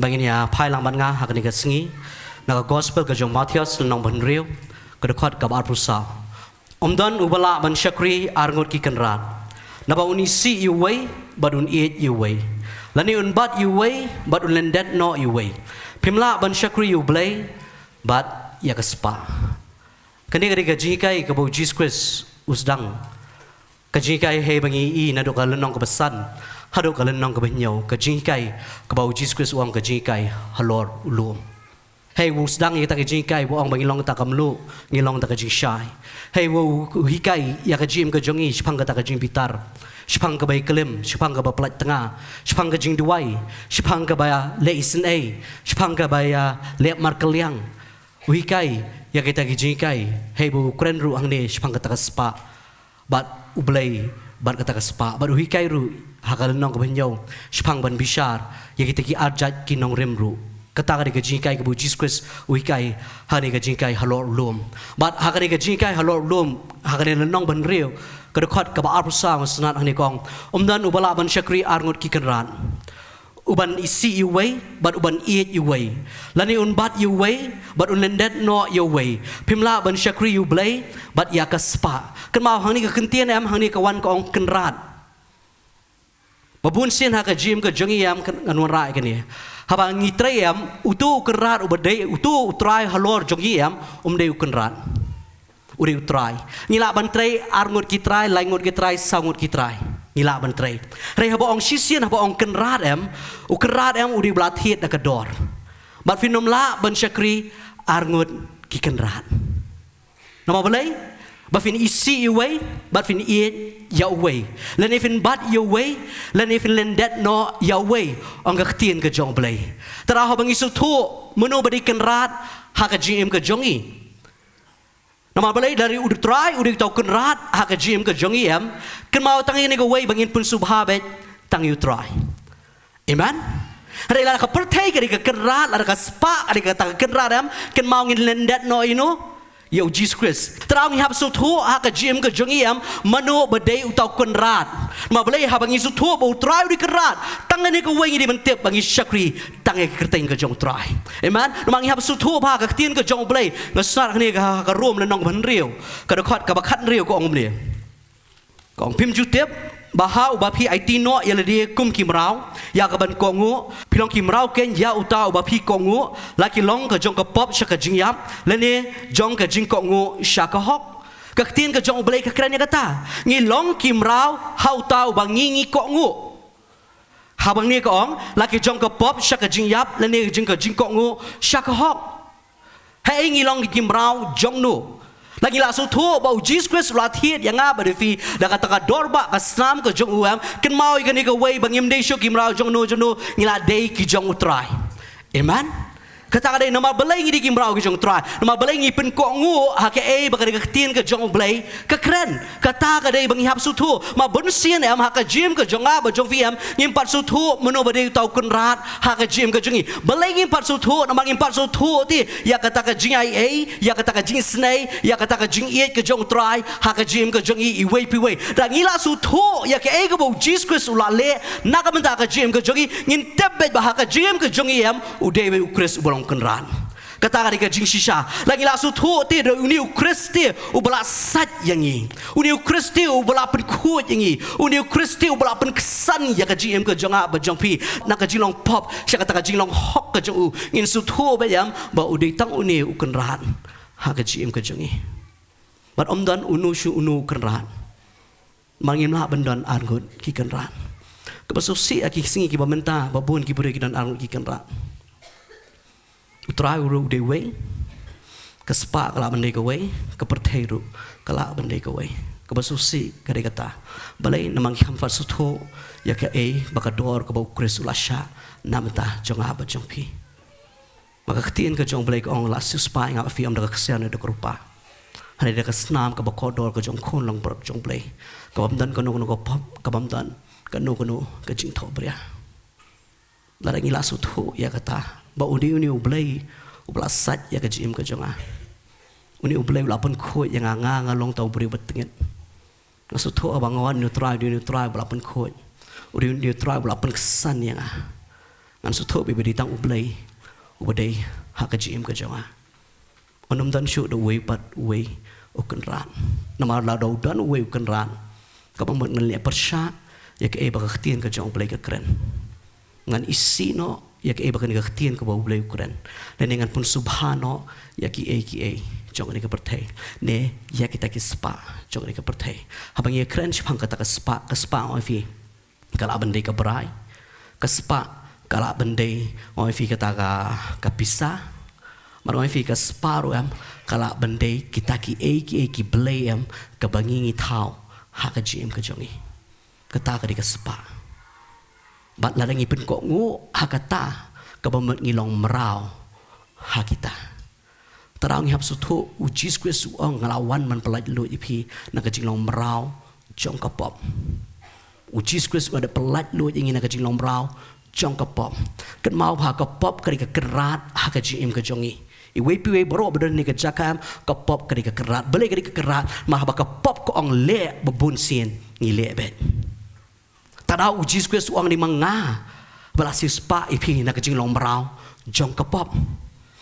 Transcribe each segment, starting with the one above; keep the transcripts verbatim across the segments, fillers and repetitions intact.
Ngin ïa phai lang bad nga ha kane ka sngi na ka gospel ka jong u Mathaios lynnong ba hynriew, ka dkhot kaba arphew saw. Ym don uba lah ban shakri ar ngut ki kynrad, naba un isih ïa uwei bad un ïeit ïa uwei, lane un bat ïa uwei bad un lyndet noh ïa uwei. Phim lah ban shakri ïa U Blei bad ïa ka spah. Kane ka dei ka jinghikai kaba u Jisu Khrist u sdang. Ka jinghikai hei ba ngi i naduh ka lynnong kaba san haduh ka lynnong kaba hynñiew. Ka jinghikai kaba u Jisu Khrist u ong ka jinghikai halor u lum. Hei u sdang ïa kata ka jinghikai ba u ong ba ngi long kata ka mluh, ngi long kata ka jingshai. Hei u hikai ïa ka jingim ka jong ngi shaphang kata ka jingbitar, shaphang kaba ïaklim, shaphang kaba pyllait tnga, shaphang ka jingduwai, shaphang kaba leh isynei, shaphang kaba ïa leh markylliang. U hikai ïa kita ki jinghikai, hei ba u kren ruh hangne shaphang kata ka spah bad U Blei bad kata ka spah, bad u hikai ruh ha ka lynnong kaba hynñiew shaphang ban bishar ïa kita ki arjait ki nongrim ruh. Kata ka dei ka jinghikai kaba u Jisu Khrist u hikai ha kane ka jinghikai halor u lum. Bad ha kane ka jinghikai halor u lum, ha kane lynnong ba hynriew, ka dkhot kaba arphew saw, nga sngap hangne ka ong: Ym don uba lah ban shakri ar ngut ki kynrad, uban isih ïa uwei bad uban ïeit ïa uwei, lane un bat ïa uwei bad un lyndet noh ïa uwei. Phim lah ban shakri ïa U Blei bad ïa ka spah. Kynmaw, hangne ka kyntien em, hangne ka wan ka ong kynrad. Ba bun sien ha ka jingim ka jong ngi em, kan, ngan wanrah ïa kane. Haba ngi trei em, uto u kynrad uba dei, uto u trai halor jong ngi em, um dei u kynrad. U dei u trai. Ngi lah ban trei ar ngut ki trai, lai ngut ki trai, saw ngut ki trai. Ngi lah ban trei. Hynrei haba ong shisien, haba ong kynrad em, u kynrad em u dei uba la thied da ka dor. Bad phin ym lah ban shakri ar ngut ki kynrad. Namar balei? Ba phin isih ïa uwei bad phin ïeit ïa uwei, lane phin bat ïa uwei, lane phin lyndet noh ïa uwei, ong ka ktien ka jong U Blei. Te haba ngi sngewthuh mano ba dei kynrad ha ka jingim ka jong ngi. Namar balei? Lada u trai u dei uta u kynrad ha ka jingim ka jong ngi em, kynmaw tang ïa kane kawei ba ngin pynsngewbha beit, tang ïa u Trai. Amen. Hynrei lada ka pyrthei ka dei ka kynrad, lada ka spah ka dei kata ka kynrad em, kynmaw ngin lyndet noh ïano? Ïa u Jisu Khrist. Te ngi hap sngewthuh ha ka jingim ka jong ngi em, mano ba dei uta u kynrad. Namar balei? Haba ngi sngewthuh ba u Trai u dei kynrad, tang ïa kane kawei ngi dei ban tip ba ngi shakri tang ïa ka kyrteng ka jong u Trai. Amen. Namar ngi hap sngewthuh ba ha ka ktien ka jong U Blei, nga sngap hangne ha ka Rom lynnong ba hynriew, ka dkhot kaba khathynriew, ka ong kumne. Ka ong: Phim ju tip ba ha uba phi aiti noh ïa lade kum ki mraw ïa kaban kohnguh, phi long ki mraw keiñ ïa uta uba phi kohnguh, la ki long ka jong ka pop sha ka jingïap, lane jong ka jingkohnguh sha ka hok? Ka ktien ka jong U Blei ka kren ïa kata. Ngi long ki mraw ha uta uba ngi, ngi kohnguh. Haba hangne ka ong, la ki jong ka pop sha ka jingïap, lane jong ka jingkohnguh sha ka hok. Haei ngi long ki mraw jong no? La ngi la sngewthuh ba u Jisu Khrist u la thied ïa nga bad ïa phi da kata ka dor ba ka snam ka jong u em, kynmaw ïa kane kawei ba ngim dei shuh ki mraw jong no jong no, ngi la dei ki jong u Trai. Amen. Kata ka dei namar balei ngi dei ki mraw ki jong u Trai. Namar balei ngi pynkohnguh ha kaei ba ka dei ka ktien ka jong U Blei ka kren. Kata ka dei ba ngi hap sngewthuh. Namar bun sien em ha ka jingim ka jong nga bad jong phi em, ngim pat sngewthuh mano ba dei uta u kynrad ha ka jingim ka jong ngi. Balei ngim pat sngewthuh? Namar ngim pat sngewthuh te ïa kata ka jingaiei, ïa kata ka jingisynei, ïa kata ka jingïeit ka jong u Trai ha ka jingim ka jong ngi iwei pa iwei. Da ngi la sngewthuh ïa kaei kaba u Jisu Khrist u la leh na ka bynta ka jingim ka jong ngi, ngin tip beit ba ha ka jingim ka jong ngi em, u dei uwei u Khrist uba long kynrad. Kata ka dei ka jingshisha. La ngi la sngewthuh te da une u Khrist te uba la sait ïa ngi, une u Khrist te uba la pynkhuid ïa ngi, une u Khrist te uba la pynksan ïa ka jingim ka jong nga bad jong phi, na ka jinglong pop sha kata ka jinglong hok ka jong u. Ngin sngewthuh beit em ba u dei tang une u kynrad ha ka jingim ka jong ngi. Bad ym don uno shuh uno u kynrad. Namar ngim lah ban don ar ngut ki kynrad. Kaba sngewsih ha ki sngi kiba mynta, ba bun ki briew ki don ar ngut ki kynrad. U Trai u ruh u dei uwei, ka spah ka lah ban dei kawei, ka pyrthei ruh ka lah ban dei kawei. Kaba sngewsih ka dei kata. Balei? Namar ngim pat sngewthuh ïa kaei ba ka dor kaba u Khrist u la shah na ka bynta jong nga bad jong phi. Namar ka ktien ka jong U Blei ka ong, la siewspah ïa nga bad phi ym da ka ksiar ne da ka rupa, hynrei da ka snam kaba kordor ka jong u Khun langbrot jong U Blei, kaba ym don kano kano ka pop, kaba ym don kano kano ka jingthohbria. Lada ngi la sngewthuh ïa kata, ba u dei une u Blei uba la sait ïa ka jingim ka jong nga. Une u Blei u la pynkhuid ïa nga, nga, nga long tang u briew ba tyngeh. Nga sngewthuh ba nga wan, une u Trai u dei une u Trai uba la pynkhuid. U dei une u Trai uba la pynksan ïa nga. Ngan sngewthuh ba dei tang U Blei uba dei ha ka jingim ka jong nga. Un ym don shuh da uwei pat uwei u kynrad. Namar lada u don uwei u kynrad, kaba mut ngan leh pyrshah ïa kaei ba ka ktien ka jong U Blei ka kren. Ngan isih noh ïa kaei ba kane ka ktien kaba U Blei u kren. Lane ngan pynsngewbha noh ïa kiei kiei jong kane ka pyrthei, ne ïa kita ki spah jong kane ka pyrthei. Haba ngi kren shaphang kata ka spah, ka spah, ong ïa phi, ka lah ban dei ka brai. Ka spah ka lah ban dei, ong ïa phi, kata ka, ka pisa. Bad ong ïa phi, ka spah ruh em, ka lah ban dei kita kiei kiei ki blei em, kaba ngi ngi thaw ha ka jingim ka jong ngi. Kata ka dei ka spah. Bad lada ngi pynkohnguh ha kata, kaba mut ngi long mraw ha kita. Te ngi hap sngewthuh, U Jisu Khrist u ong, nga la wan ban pyllait luid ïa phi na ka jinglong mraw jong ka pop. U Jisu Khrist u la dep pyllait luid ïa ngi na ka jinglong mraw jong ka pop. Kynmaw ba ka pop ka dei ka kynrad ha ka jingim ka jong ngi. Iwei pa iwei baroh ba don ha kane ka jaka, ka pop ka dei ka kynrad. Balei ka dei ka kynrad? Namar haba ka pop ka ong leh, ba bun sien ngi leh beit. Te da U Jisu Khrist u ong, dei ma nga ba la siewspah ïa phi na ka jinglong mraw jong ka pop.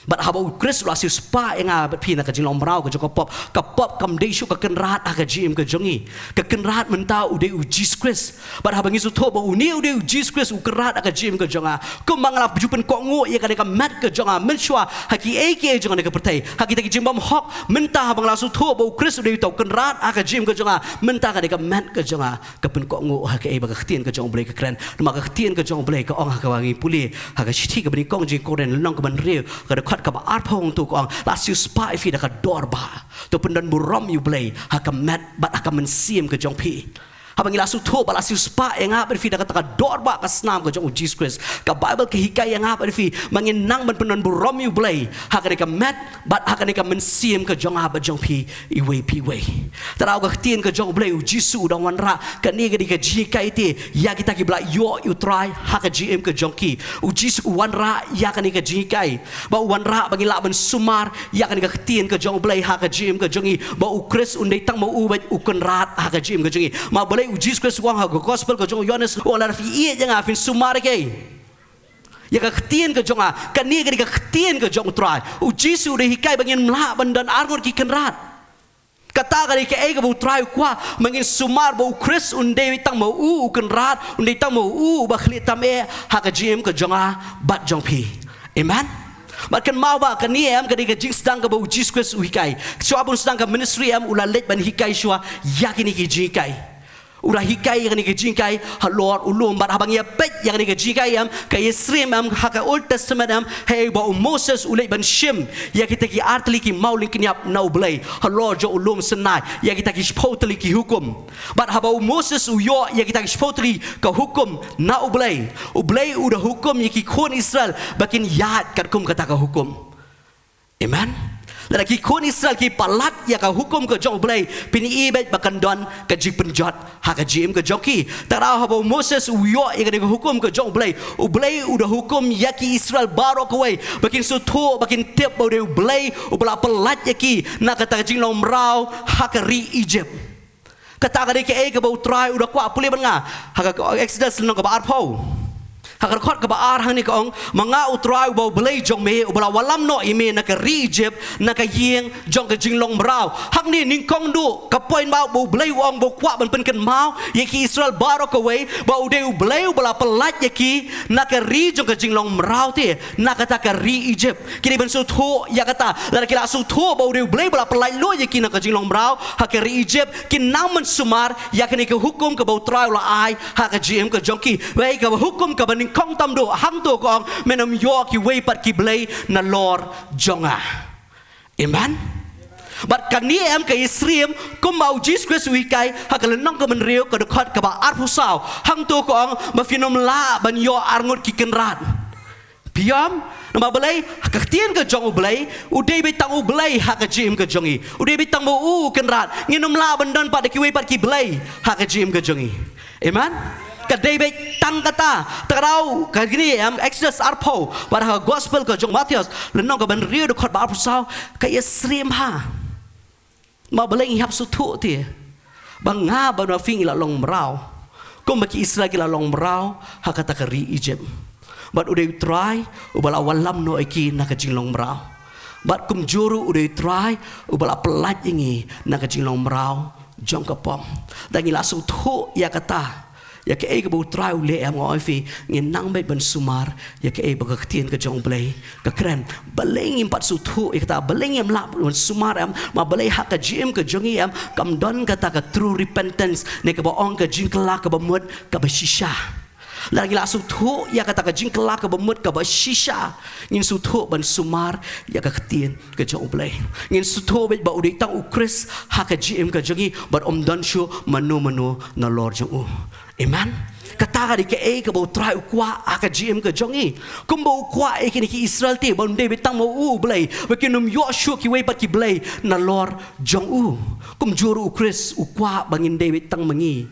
Bad haba U Khrist u la siewspah ïa nga bad phi na ka jinglong mraw ka jong ka pop, ka pop kam dei shuh ka kynrad ha ka jingim ka jong ngi. Ka kynrad mynta u dei U Jisu Khrist. Bad haba ngi sngewthuh ba une u dei U Jisu Khrist u kynrad ha ka jingim ka jong nga, kumba nga la ju pynkohnguh ïa kane ka met ka jong nga mynshuwa ha kiei kiei jong kane ka pyrthei, ha kita ki jingbymhok, mynta haba nga la sngewthuh ba U Khrist u dei uta u kynrad ha ka jingim ka jong nga, mynta kane ka met ka jong nga ka pynkohnguh ha kaei ba ka ktien ka jong U Blei ka kren. Namar ka ktien ka jong U Blei ka ong ha kaba ngi pule ha ka shithi kaba nyngkong jong ki Korinth, lynnong kaba hynriew, ka dkhot kaba arphew, hangto ka ong, la siewspah ïa phi da ka dor bah. To pyndon burom ïa U Blei ha ka met bad ha ka mynsiem ka jong phi. Haba ngi la sngewthuh ba la siewspah ïa nga bad phi da kata ka dor bah, ka snam ka jong U Jisu Khrist, ka Baibl ka hikai ïa nga bad phi ba ngin nang ban pyndon burom ïa U Blei ha kane ka met bad ha kane ka mynsiem ka jong nga bad jong phi iwei pa iwei. Te da ka ktien ka jong U Blei, U Jisu u dang wanrah. Kane ka dei ka jinghikai te ïa kita kiba la ïoh ïa U Trai ha ka jingim ka jong ki. U Jisu u wanrah ïa kane ka jinghikai, ba u wanrah ba ngin lah ban sumar ïa kane ka ktien ka jong U Blei ha ka jingim ka jong ngi, ba U Khrist un dei tang ma u beit u kynrad ha ka jingim ka jong ngi. Namar balei U Jisu Khrist u ong ha ka gospel ka jong u Ïoannis, u ong, lada phi ïeit ïa nga, phin sumar ïa kaei? Ïa ka ktien ka jong nga. Kane ka dei ka ktien ka jong U Trai. U Jisu u dei hikai ba ngim lah ban don arngut ki kynrad. Kata ka dei kaei kaba U Trai u kwah, ba ngin sumar ba U Khrist un dei tang ma u u kynrad, un dei tang ma u uba khlieh tam eh ha ka jingim ka jong nga bad jong phi. Amen. Bad kynmaw ba kane em ka dei ka jingsdang kaba U Jisu Khrist u hikai. Shuwa ba un sdang ka ministry em, u la leit ban hikai shuwa ïa kine ki jinghikai. U la hikai ïa kane ka jinghikai halor u lum. Bad haba ngi ïa peit ïa kane ka jinghikai em, ka ïasyriem em ha ka Old Testament em, haba u Moses u leit ban shim ïa kita ki ar tylli ki mawlyngkniap na U Blei halor jong u lum Sinai, ïa kita ki shiphew tylli ki hukum. Bad haba u Moses u ïoh ïa kita ki shiphew tylli ka hukum na U Blei, U Blei u da hukum ïa ki khun Israel ba kin ïaid katkum kata ka hukum. Amen. Lada ki khun Israel ki palat ïa ka hukum ka jong U Blei, phin i beit ba kan don ka jingpynjot ha ka jingim ka jong ki. Te haba u Moses u ïoh ïa kane ka hukum ka jong U Blei, U Blei u da hukum ïa ki Israel baroh kawei ba kin sngewthuh, ba kin tip ba u dei U Blei uba la pyllait ïa ki na kata ka jinglong mraw ha ka ri Egypt. Kata ka dei kaei kaba U Trai u da kwah. Pule bad nga ha ka Exodus lynnong kaba arphew, ha ka dkhot kaba ar, hangne ka ong, ma nga U Trai uba U Blei jong me, uba la wallam noh ïa me na ka ri Egypt, na ka ïing jong ka jinglong mraw. Hangne nyngkong duh ka point ba U Blei u ong, ba u kwah ban pynkynmaw ïa ki Israel baroh kawei ba u dei U Blei uba la pyllait ïa ki na ka ri jong ka jinglong mraw te, na kata ka ri Egypt. Ki dei ban sngewthuh ïa kata. Lada ki la sngewthuh ba u dei U Blei ba la pyllait luid ïa ki na ka jinglong mraw ha ka ri Egypt, kin nang ban sumar ïa kane ka hukum kaba U Trai u la ai ha ka jingim ka jong ki. Wei ka hukum kaba nyngkong tam duh, hangto ka ong, men ym ïoh kiwei pat ki blei nalor jong nga. Amen. Bad kane em ka ïasyriem kumba U Jisu Khrist u hikai ha ka lynnong kaba hynriew, ka dkhot kaba arphew saw. Hangto ka ong ba phin ym lah ban ïoh arngut ki kynrad. Phi ïohi? Namar balei? Ka ktien ka jong U Blei, u dei beit tang U Blei ha ka jingim ka jong ngi. U dei beit tang ma u u kynrad. Ngin ym lah ban don pat da kiwei pat ki blei ha ka jingim ka jong ngi. Amen. Ka dei beit tang kata. Te ka dei ka, kine em, Exodus arphew, bad ha ka gospel ka jong u Mathaios lynnong kaba hynriew, dkhot ba arphew saw, ka ïasyriem ha. Namar balei? Ngi hap sngewthuh te ba nga bad ma phi ngi la long mraw kumba ki Israel ki la long mraw ha kata ka ri Egypt. Bad u dei u Trai uba la wallam noh ïa ki na ka jinglong mraw. Bad kumjuh ruh u dei u Trai uba la pyllait ïa ngi na ka jinglong mraw jong ka pop. Lada ngi la sngewthuh ïa kata, ïa kaei kaba u Trai u leh, em, nga ong ïa phi, ngin nang beit ban sumar ïa kaei ba ka ktien ka jong u Blei ka kren. Balei ngim pat sngewthuh ïa kata, balei ngim lah ban sumar, em? Ma balei ha ka jingim ka jong ngi, em, kam don kata ka true repentance, ne kaba ong ka jingkylla kaba mut kaba shisha. Lada ngi la sngewthuh ïa kata ka jingkylla kaba mut kaba shisha, ngin sngewthuh ban sumar ïa ka ktien ka jong u Blei. Ngin sngewthuh beit ba u dei tang u Khrist ha ka jingim ka jong ngi, bad ym don shuh mano mano nalor jong u. Amen. Kata ka dei kaei kaba u Trai u kwah ha ka jingim ka jong ngi. Kumba u kwah ïa kine ki Israel te, ba ym dei beit tang ma u u Blei, ba kin ym ïoh shuh kiwei pat ki blei nalor jong u. Kumjuh ruh u Khrist u kwah ba ngin dei beit tang ma ngi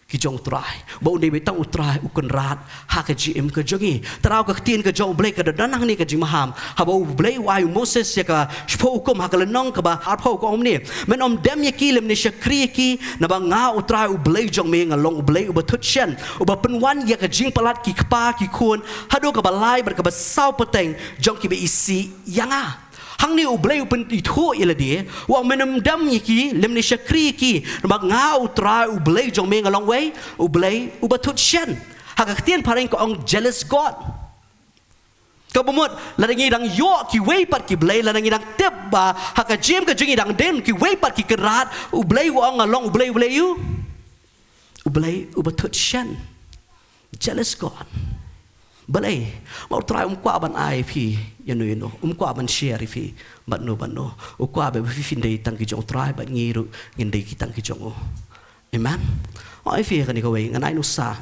ki jong u Trai, ba un dei beit tang u Trai u Kynrad ha ka jingim ka jong ngi. Tang ka ktien ka jong u Blei ka da don hangne ka jingmaham. Haba u Blei u ai u Moses ïa ka shiphew hukum, ha ka lynnong kaba arphew ka ong kumne: Men ym dem ïa ki lymne shakri ïa ki, naba nga u Trai u Blei jong me nga long u Blei uba thut shen, uba pynwan ïa ka jingpalat ki kpa ki khun haduh kaba lai bad kaba saw pateng jong kiba isih ïa nga. Hangne u Blei u pynithuh ïa lade, u ong men ym dem ïa ki lymne shakri ïa ki, namar nga u Trai u Blei jong me nga long uwei u Blei uba thut shen. Ha ka ktien phareng ka ong jealous God. Kaba mut lada ngi dang ïoh kiwei pat ki blei, lada ngi dang tip ba ha ka jingim ka jong ngi dang don kiwei pat ki kynrad, u Blei u ong nga long u Blei, u Blei u, u Blei uba thut shen. Jealous God. Balei? Ma u Trai um kwah ban ai ïa phi ïano ïano, um kwah ban share ïa phi bad no bad no. U kwah ba phi phin dei tang ki jong u Trai bad ngi ruh ngin dei ki tang ki jong u. Amen. Ïa phi kane kawei, ngan ai nuksa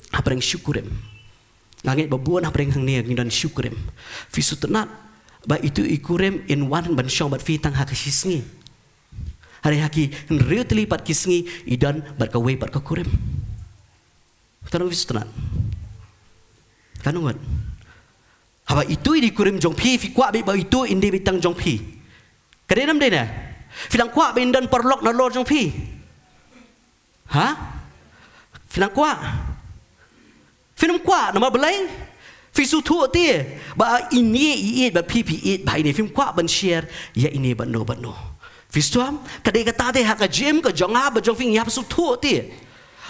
hapdeng shu kurim. Nga ngeit ba bun hapdeng hangne ngi don shu kurim. Phi sngewtynnat ba itu i kurim in wan ban shong bad phi tang ha ka shi sngi. Hynrei ha ki hynriew tylli pat ki sngi i don bad kawei pat ka kurim. Katno phi sngewtynnat? Katno ngut? Haba itu i dei kurim jong phi, phi kwah beit ba itu in dei beit tang jong phi. Ka dei ne ym dei ne? Phi dang kwah ba in don paralok nalor jong phi? Ha? Phi dang kwah? Phin ym kwah, namar balei? Phi sngewthuh te ba ine i ïeit bad phi phi ïeit bha ine, phim kwah ban share ïa ine bad no bad no. Phi sngewthuh? Ka dei kata te ha ka jingim ka jong nga bad jong phi ngi hap sngewthuh te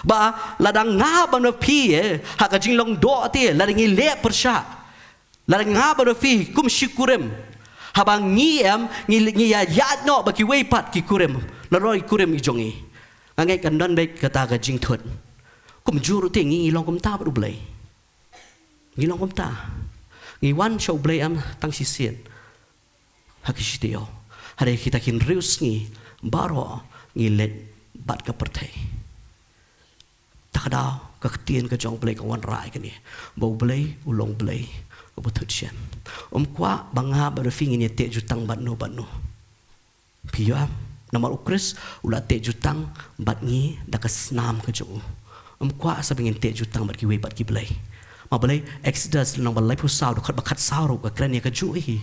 ba lada nga bad phi, eh, ha ka jinglong doh te, lada ngi leh pyrshah, lada nga bad phi kum shi kurim, haba ngi, em, ngi, ngi ïa ïaid noh bad kiwei pat ki kurim, nalor ki kurim ki jong ngi, nga ngeit kan don beit kata ka jingthut. Kumjuh ruh te ngi, ngi long kumta bad u Blei. Ngi long kumta. Ngi wan sha u Blei em tang shisien ha ki shi taïew. Hynrei kita ki hynriew sngi baroh ngi leit bad ka pyrthei. Ta ka daw ka ktien ka jong u Blei ka wanrah ïa kane, ba u Blei u long Blei uba thut shen. Um kwah ba nga bad phi ngin ïa teh jutang bad no bad no. Phi ïohi em? Namar u Khrist u la teh jutang bad ngi da ka snam ka jong u. Um kwah sa ba ngin teh jutang bad kiwei pat ki blei. Ma balei? Exodus lynnong ba laiphew saw dkhot ba khatsaw ruh ka kren ïa kajuh hi.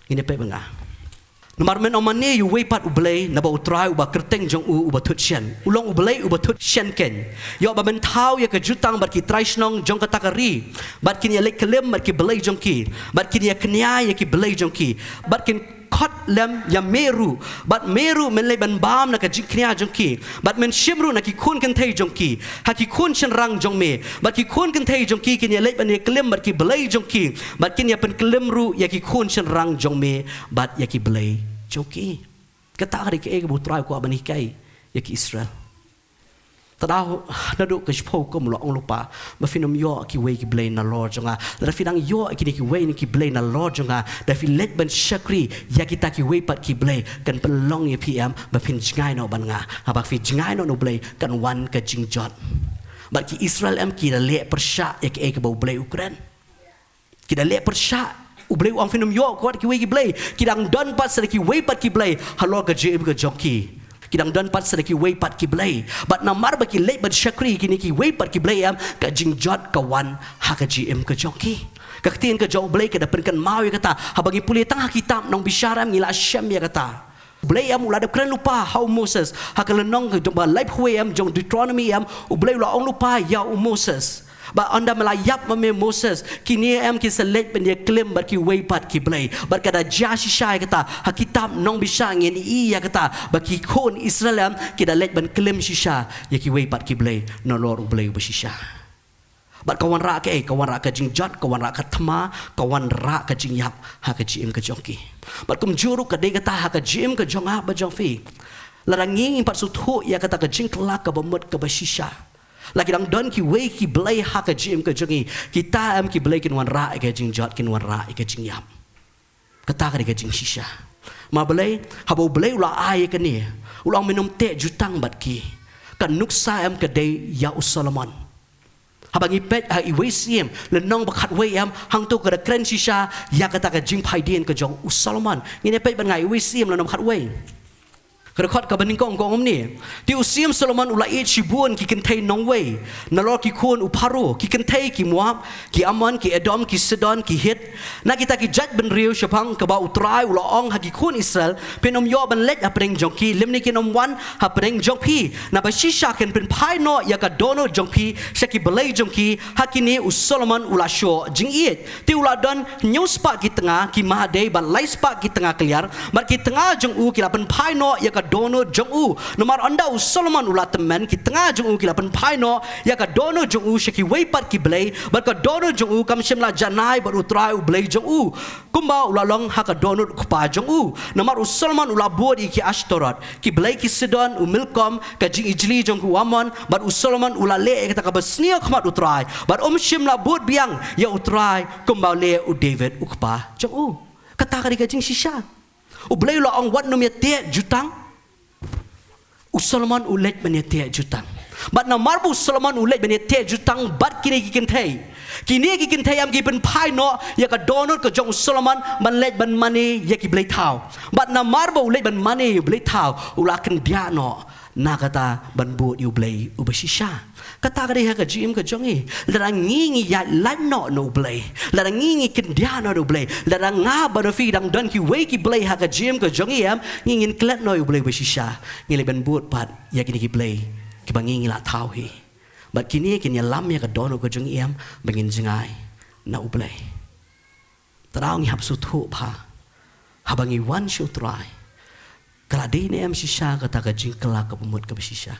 Ngin ïa peit bad nga. Namar men ym mane ïa uwei pat u Blei naba u Trai uba kyrteng jong u uba thut shen. U long u Blei uba thut shen keiñ. Ïoh ba men thaw ïa ka jutang bad ki trai shnong jong kata ka ri, bad kin ïa leit klim bad ki blei jong ki, bad kin ïa kñia ïa ki blei jong ki, bad kin khot lem ïa me ruh, bad me ruh men leit ban bam na ka jingkñia jong ki, bad men shim ruh na ki khun kynthei jong ki ha ki khun shynrang jong me, bad ki khun kynthei jong ki kin ïa leit ban ïa klim bad ki blei jong ki, bad kin ïa pynklim ruh ïa ki khun shynrang jong me bad ïa ki blei jong ki. Kata ka dei kaei kaba u Trai u kwah ban hikai ïa ki Israel. Ta daw naduh ka shiphew hukum u la ong lypa ba phin ym ïoh kiwei ki blei nalor jong nga. Lada phi dang ïoh kine kiwei ki blei nalor jong nga, da phi leit ban shakri ïa kita kiwei pat ki blei, kan pynlong ïa phi em ba phin jngai noh bad nga. Haba phi jngai noh na u Blei kan wan ka jingjot. Bad ki Israel em ki da leh pyrshah ïa kaei kaba u Blei u kren. Ki da leh pyrshah. U Blei u ong phin ym ïoh kat kiwei ki blei. Ki dang don pat sa da kiwei pat ki blei halor ka jingim ka jong ki. Ki dang don pat sa da kiwei pat ki blei. Bad namar ba ki leit ban shakri kine kiwei pat ki blei em, ka jingjot ka wan ha ka jingim ka jong ki. Ka ktien ka jong u Blei ka da pynkynmaw ïa kata. Haba ngi pule tang ha kitab Nongbishar em ngi la shem ïa kata. U Blei em u la dep kren lypa ha u Moses. Ha ka lynnong ka jong ba laiphew em jong Deuteronomy em, u Blei u la ong lypa ïa u Moses. Bad ynda me la ïap ma me Moses, kine em ki sa leit ban ïa klim bad kiwei pat ki blei. Bad ka da jia shisha ïa kata, ha kitab Nongbishar ngin ïohi ïa kata, ba ki khun Israel em, ki da leit ban klim shisha ïa kiwei pat ki blei, nalor U Blei uba shisha. Bad ka wanrah kaei, ka wanrah ka jingjot, ka wanrah ka thma, ka wanrah ka jingïap ha ka jingim ka jong ki. Bad kumjuh ruh ka dei kata ha ka jingim ka jong nga bad jong phi. Lada ngi ngim pat sngewthuh ïa kata ka jingkylla kaba mut kaba shisha, la ki dang don kiwei ki blei ha ka jingim ka jong ngi, kita em ki blei kin wanrah ïa ka jingjot, kin wanrah ïa ka jingïap. Kata ka dei ka jingshisha. Ma balei, haba U Blei u la ai ïa kane, u la ong, men ym teh jutang bad ki. Ka nuksa em ka dei ïa u Solomon. Haba ngi peit ha Iwei Syiem lynnong ba khatwei em, hangto ka da kren shisha ïa kata ka jingphaidien ka jong u Solomon. Ngin ïa peit bad nga Iwei Syiem lynnong ba khatwei. Ka dkhot kaba nyngkong ka ong kumne: Te u Syiem Solomon u la ïeit shibun ki kynthei nongwei, nalor ki khun u Pharaoh, ki kynthei ki Moab, ki Ammon, ki Edom, ki Sidon, ki Hit, na kita ki jaitbynriew shaphang kaba U Trai u la ong ha ki khun Israel, phin ym ïoh ban leit hapdeng jong ki, lymne kin ym wan hapdeng jong phi. Naba shisha kin pynphai noh ïa ka dohnud jong phi sha ki blei jong ki. Ha kine u Solomon u la shoh jingïeit. Te u la don hynñiew spah ki tnga ki mahdei bad lai spah ki tnga kliar, bad ki tnga jong u ki la pynphai noh ïa ka dohnud jong u. Namar ynda u Solomon u la tymmen, ki tnga jong u ki la pynphai noh ïa ka dohnud jong u sha kiwei pat ki blei, bad ka dohnud jong u kam shym la janai bad U Trai U Blei jong u, kumba u la long ha ka dohnud u kpa jong u. Namar u Solomon u la bud ïa ki Ashtoreth, ki blei ki Sidon, u Milkom, ka jingijli jong u Ammon, bad u Solomon u la leh ïa kata kaba sniew ha khmat U Trai, bad um shym la bud biang ïa U Trai kumba u leh u David u kpa jong u. Kata ka dei ka jingshisha. U Blei u la ong wat nym ïa teh jutang. U Solomon u leit ban ïa teh jutang. Bad namar ba u Solomon u leit ban ïa teh jutang bad kine ki kynthei, kine ki kynthei em ki pynphai noh ïa ka dohnud ka jong u Solomon ban leit ban mane ïa ki blei thaw. Bad namar ba u leit ban mane ïa u blei thaw, u la kyndiah noh na kata ban bud ïa U Blei uba shisha. Kata ka dei ha ka jingim ka jong ngi. Lada ngi ngi ïaid lait noh na U Blei, lada ngi ngi kyndiah noh na U Blei, lada nga bad phi dang don kiwei ki blei ha ka jingim ka jong ngi em, ngi ngin klet noh ïa U Blei uba shisha. Ngi leit ban bud pat ïa kine ki blei kiba ngi ngi la thaw hi. Bad kine kin ïalam ïa ka dohnud ka jong ngi em ba ngin jngai na U Blei. Te daw ngi hap sngewthuh bha, haba ngi wan sha U Trai, ka la dei ne em shisha kata ka jingkylla kaba mut kaba shisha?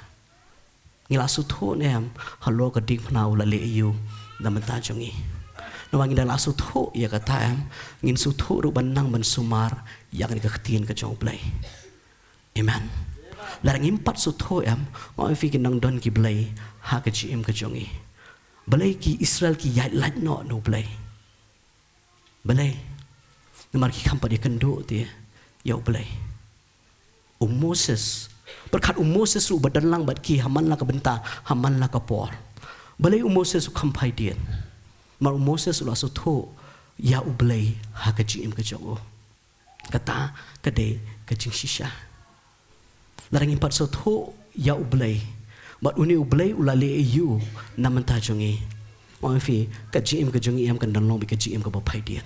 Ngi la sngewthuh ne em halor ka diengphna u la leh aïu na bynta jong ngi? Namar ngi da la sngewthuh ïa kata em, ngin sngewthuh ruh ban nang ban sumar ïa kane ka ktien ka jong U Blei. Amen. Lada ngim pat sngewthuh em, nga ong ïa phi kin nang don ki blei ha ka jingim ka jong ngi. Balei ki Israel ki ïaid lait noh na U Blei? Balei? Namar ki kham pat ïakynduh te ïa U Blei. U Moses, pyrkhat u Moses ruh uba don lang bad ki ha man la ka bynta, ha man la ka por. Balei u Moses u kham phaidien? Namar u Moses u la sngewthuh ïa U Blei ha ka jingim ka jong u. Kata ka dei ka jingshisha. Lada ngim pat sngewthuh ïa U Blei, bad une U Blei u la leh aïu na bynta jong ngi, nga ong ïa phi, ka jingim ka jong ngi em kan dang long beit ka jingim kaba phaidien.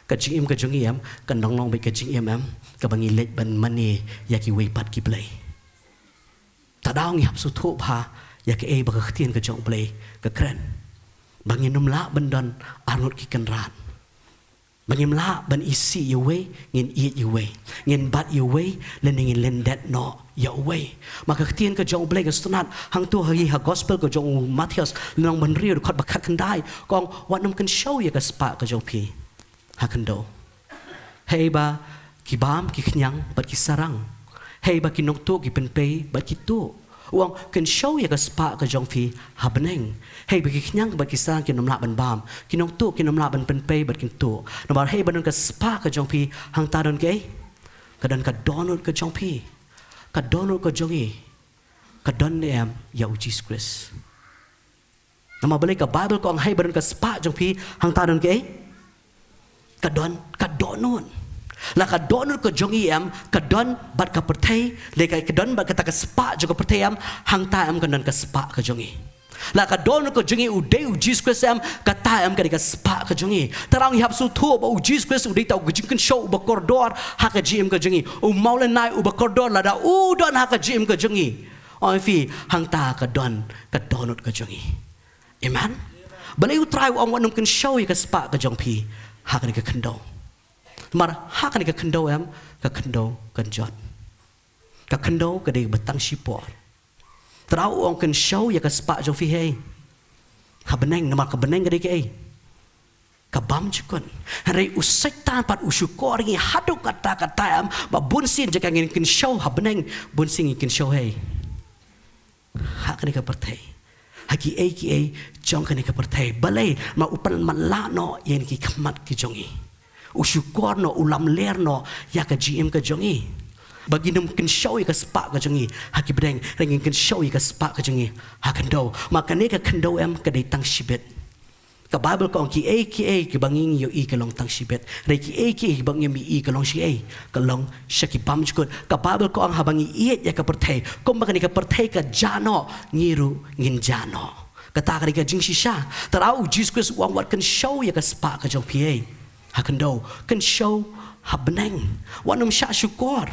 Ka jingim ka jong ngi em kan dang long beit ka jingim em kaba ngi leit ban mane ïa kiwei pat ki blei. Te daw ngi hap sngewthuh bha ïa kaei ba ka ktien ka jong U Blei ka kren, ba ngin ym lah ban don arngut ki kynrad. Ba ngim lah ban isih ïa uwei, ngin ïeit ïa uwei, ngin bat ïa uwei, lane ngin lyndet noh ïa uwei. Ma ka ktien ka jong U Blei ka sngewtynnad hangto ha hi ha gospel ka jong u Mathaios, lynnong ba hynriew dkhot ba khatkhyndai, ka ong, wat nym kynshew ïa ka spah ka jong phi ha khyndew. Hei ba ki bam ki khñiang bad ki sarang, hei ba ki nongtuh ki pynpei bad ki tuh. U ong, kynshew ïa ka spah ka jong phi ha bneng. Hei ba ki khñiang bad ki sarang kin ym lah ban bam, ki nongtuh kin ym lah ban pynpei bad kin tuh. Namar hei ba don ka spah ka jong phi, hangta don kaei? Ka don ka dohnud ka jong phi. Ka dohnud ka jong ngi ka don ne em ïa U Jisu Khrist? Namar balei ka Baibl ka ong hei ba don ka spah jong phi, hangta don kaei? Ka don ka dohnud. La ka dohnud ka jong ngi em ka don bad ka pyrthei, lane ka don bad kata ka spah jong ka pyrthei em, hangta em ka don ka spah ka jong ngi. La ka dohnud ka jong ngi u dei U Jisu Khrist em, kata em ka dei ka spah ka jong ngi. Te daw ngi hap sngewthuh ba U Jisu Khrist u dei uta u jingkynshew uba kordor ha ka jingim ka jong ngi. U mawlynnai uba kordor, lada u don ha ka jingim ka jong ngi, ong ïa phi, hangta ka don ka dohnud ka jong ngi. Amen. Balei U Trai u ong wat nym kynshew ïa ka spah ka jong phi ha kane ka khyndew? Namar ha kane ka khyndew em, ka khyndew kan jot. Ka khyndew ka dei ba tang shipor. Te u ong kynshew ïa ka spah jong phi hei ha bneng, namar ka bneng ka dei kaei? Ka bymjukut. Hynrei u Soitan pat u shukor ïa ngi haduh katta katta em, ba bunsien jaka ngin kynshew ha bneng, bunsien ngin kynshew hei ha kane ka pyrthei, ha kiei kiei jong kane ka pyrthei. Balei? Namar u pynmatlah noh ïa ki khmat ki jong ngi. U shukor noh, u lamler noh ïa ka jingim ka jong ngi, ba ngin nym kynshew ïa ka spah ka jong ngi ha ki bneng, hynrei ngin kynshew ïa ka spah ka jong ngi ha khyndew. Namar kane ka khyndew em, ka dei tang shibit. Ka Baibl ka ong kiei kiei kiba ngi ïohi ka long tang shibit, hynrei kiei kiei kiba ngim ïohi ka long shaei? Ka long sha ki bymjukut. Ka Baibl ka ong haba ngi ïeit ïa ka pyrthei, kumba kane ka pyrthei ka jah noh, ngi ruh ngin jah noh. Kata ka dei ka jingshisha. Te u Jisu Khrist u ong wat kynshew ïa ka spah ka jong phi hei ha khyndew, kynshew ha bneng. Wat nym shah shukor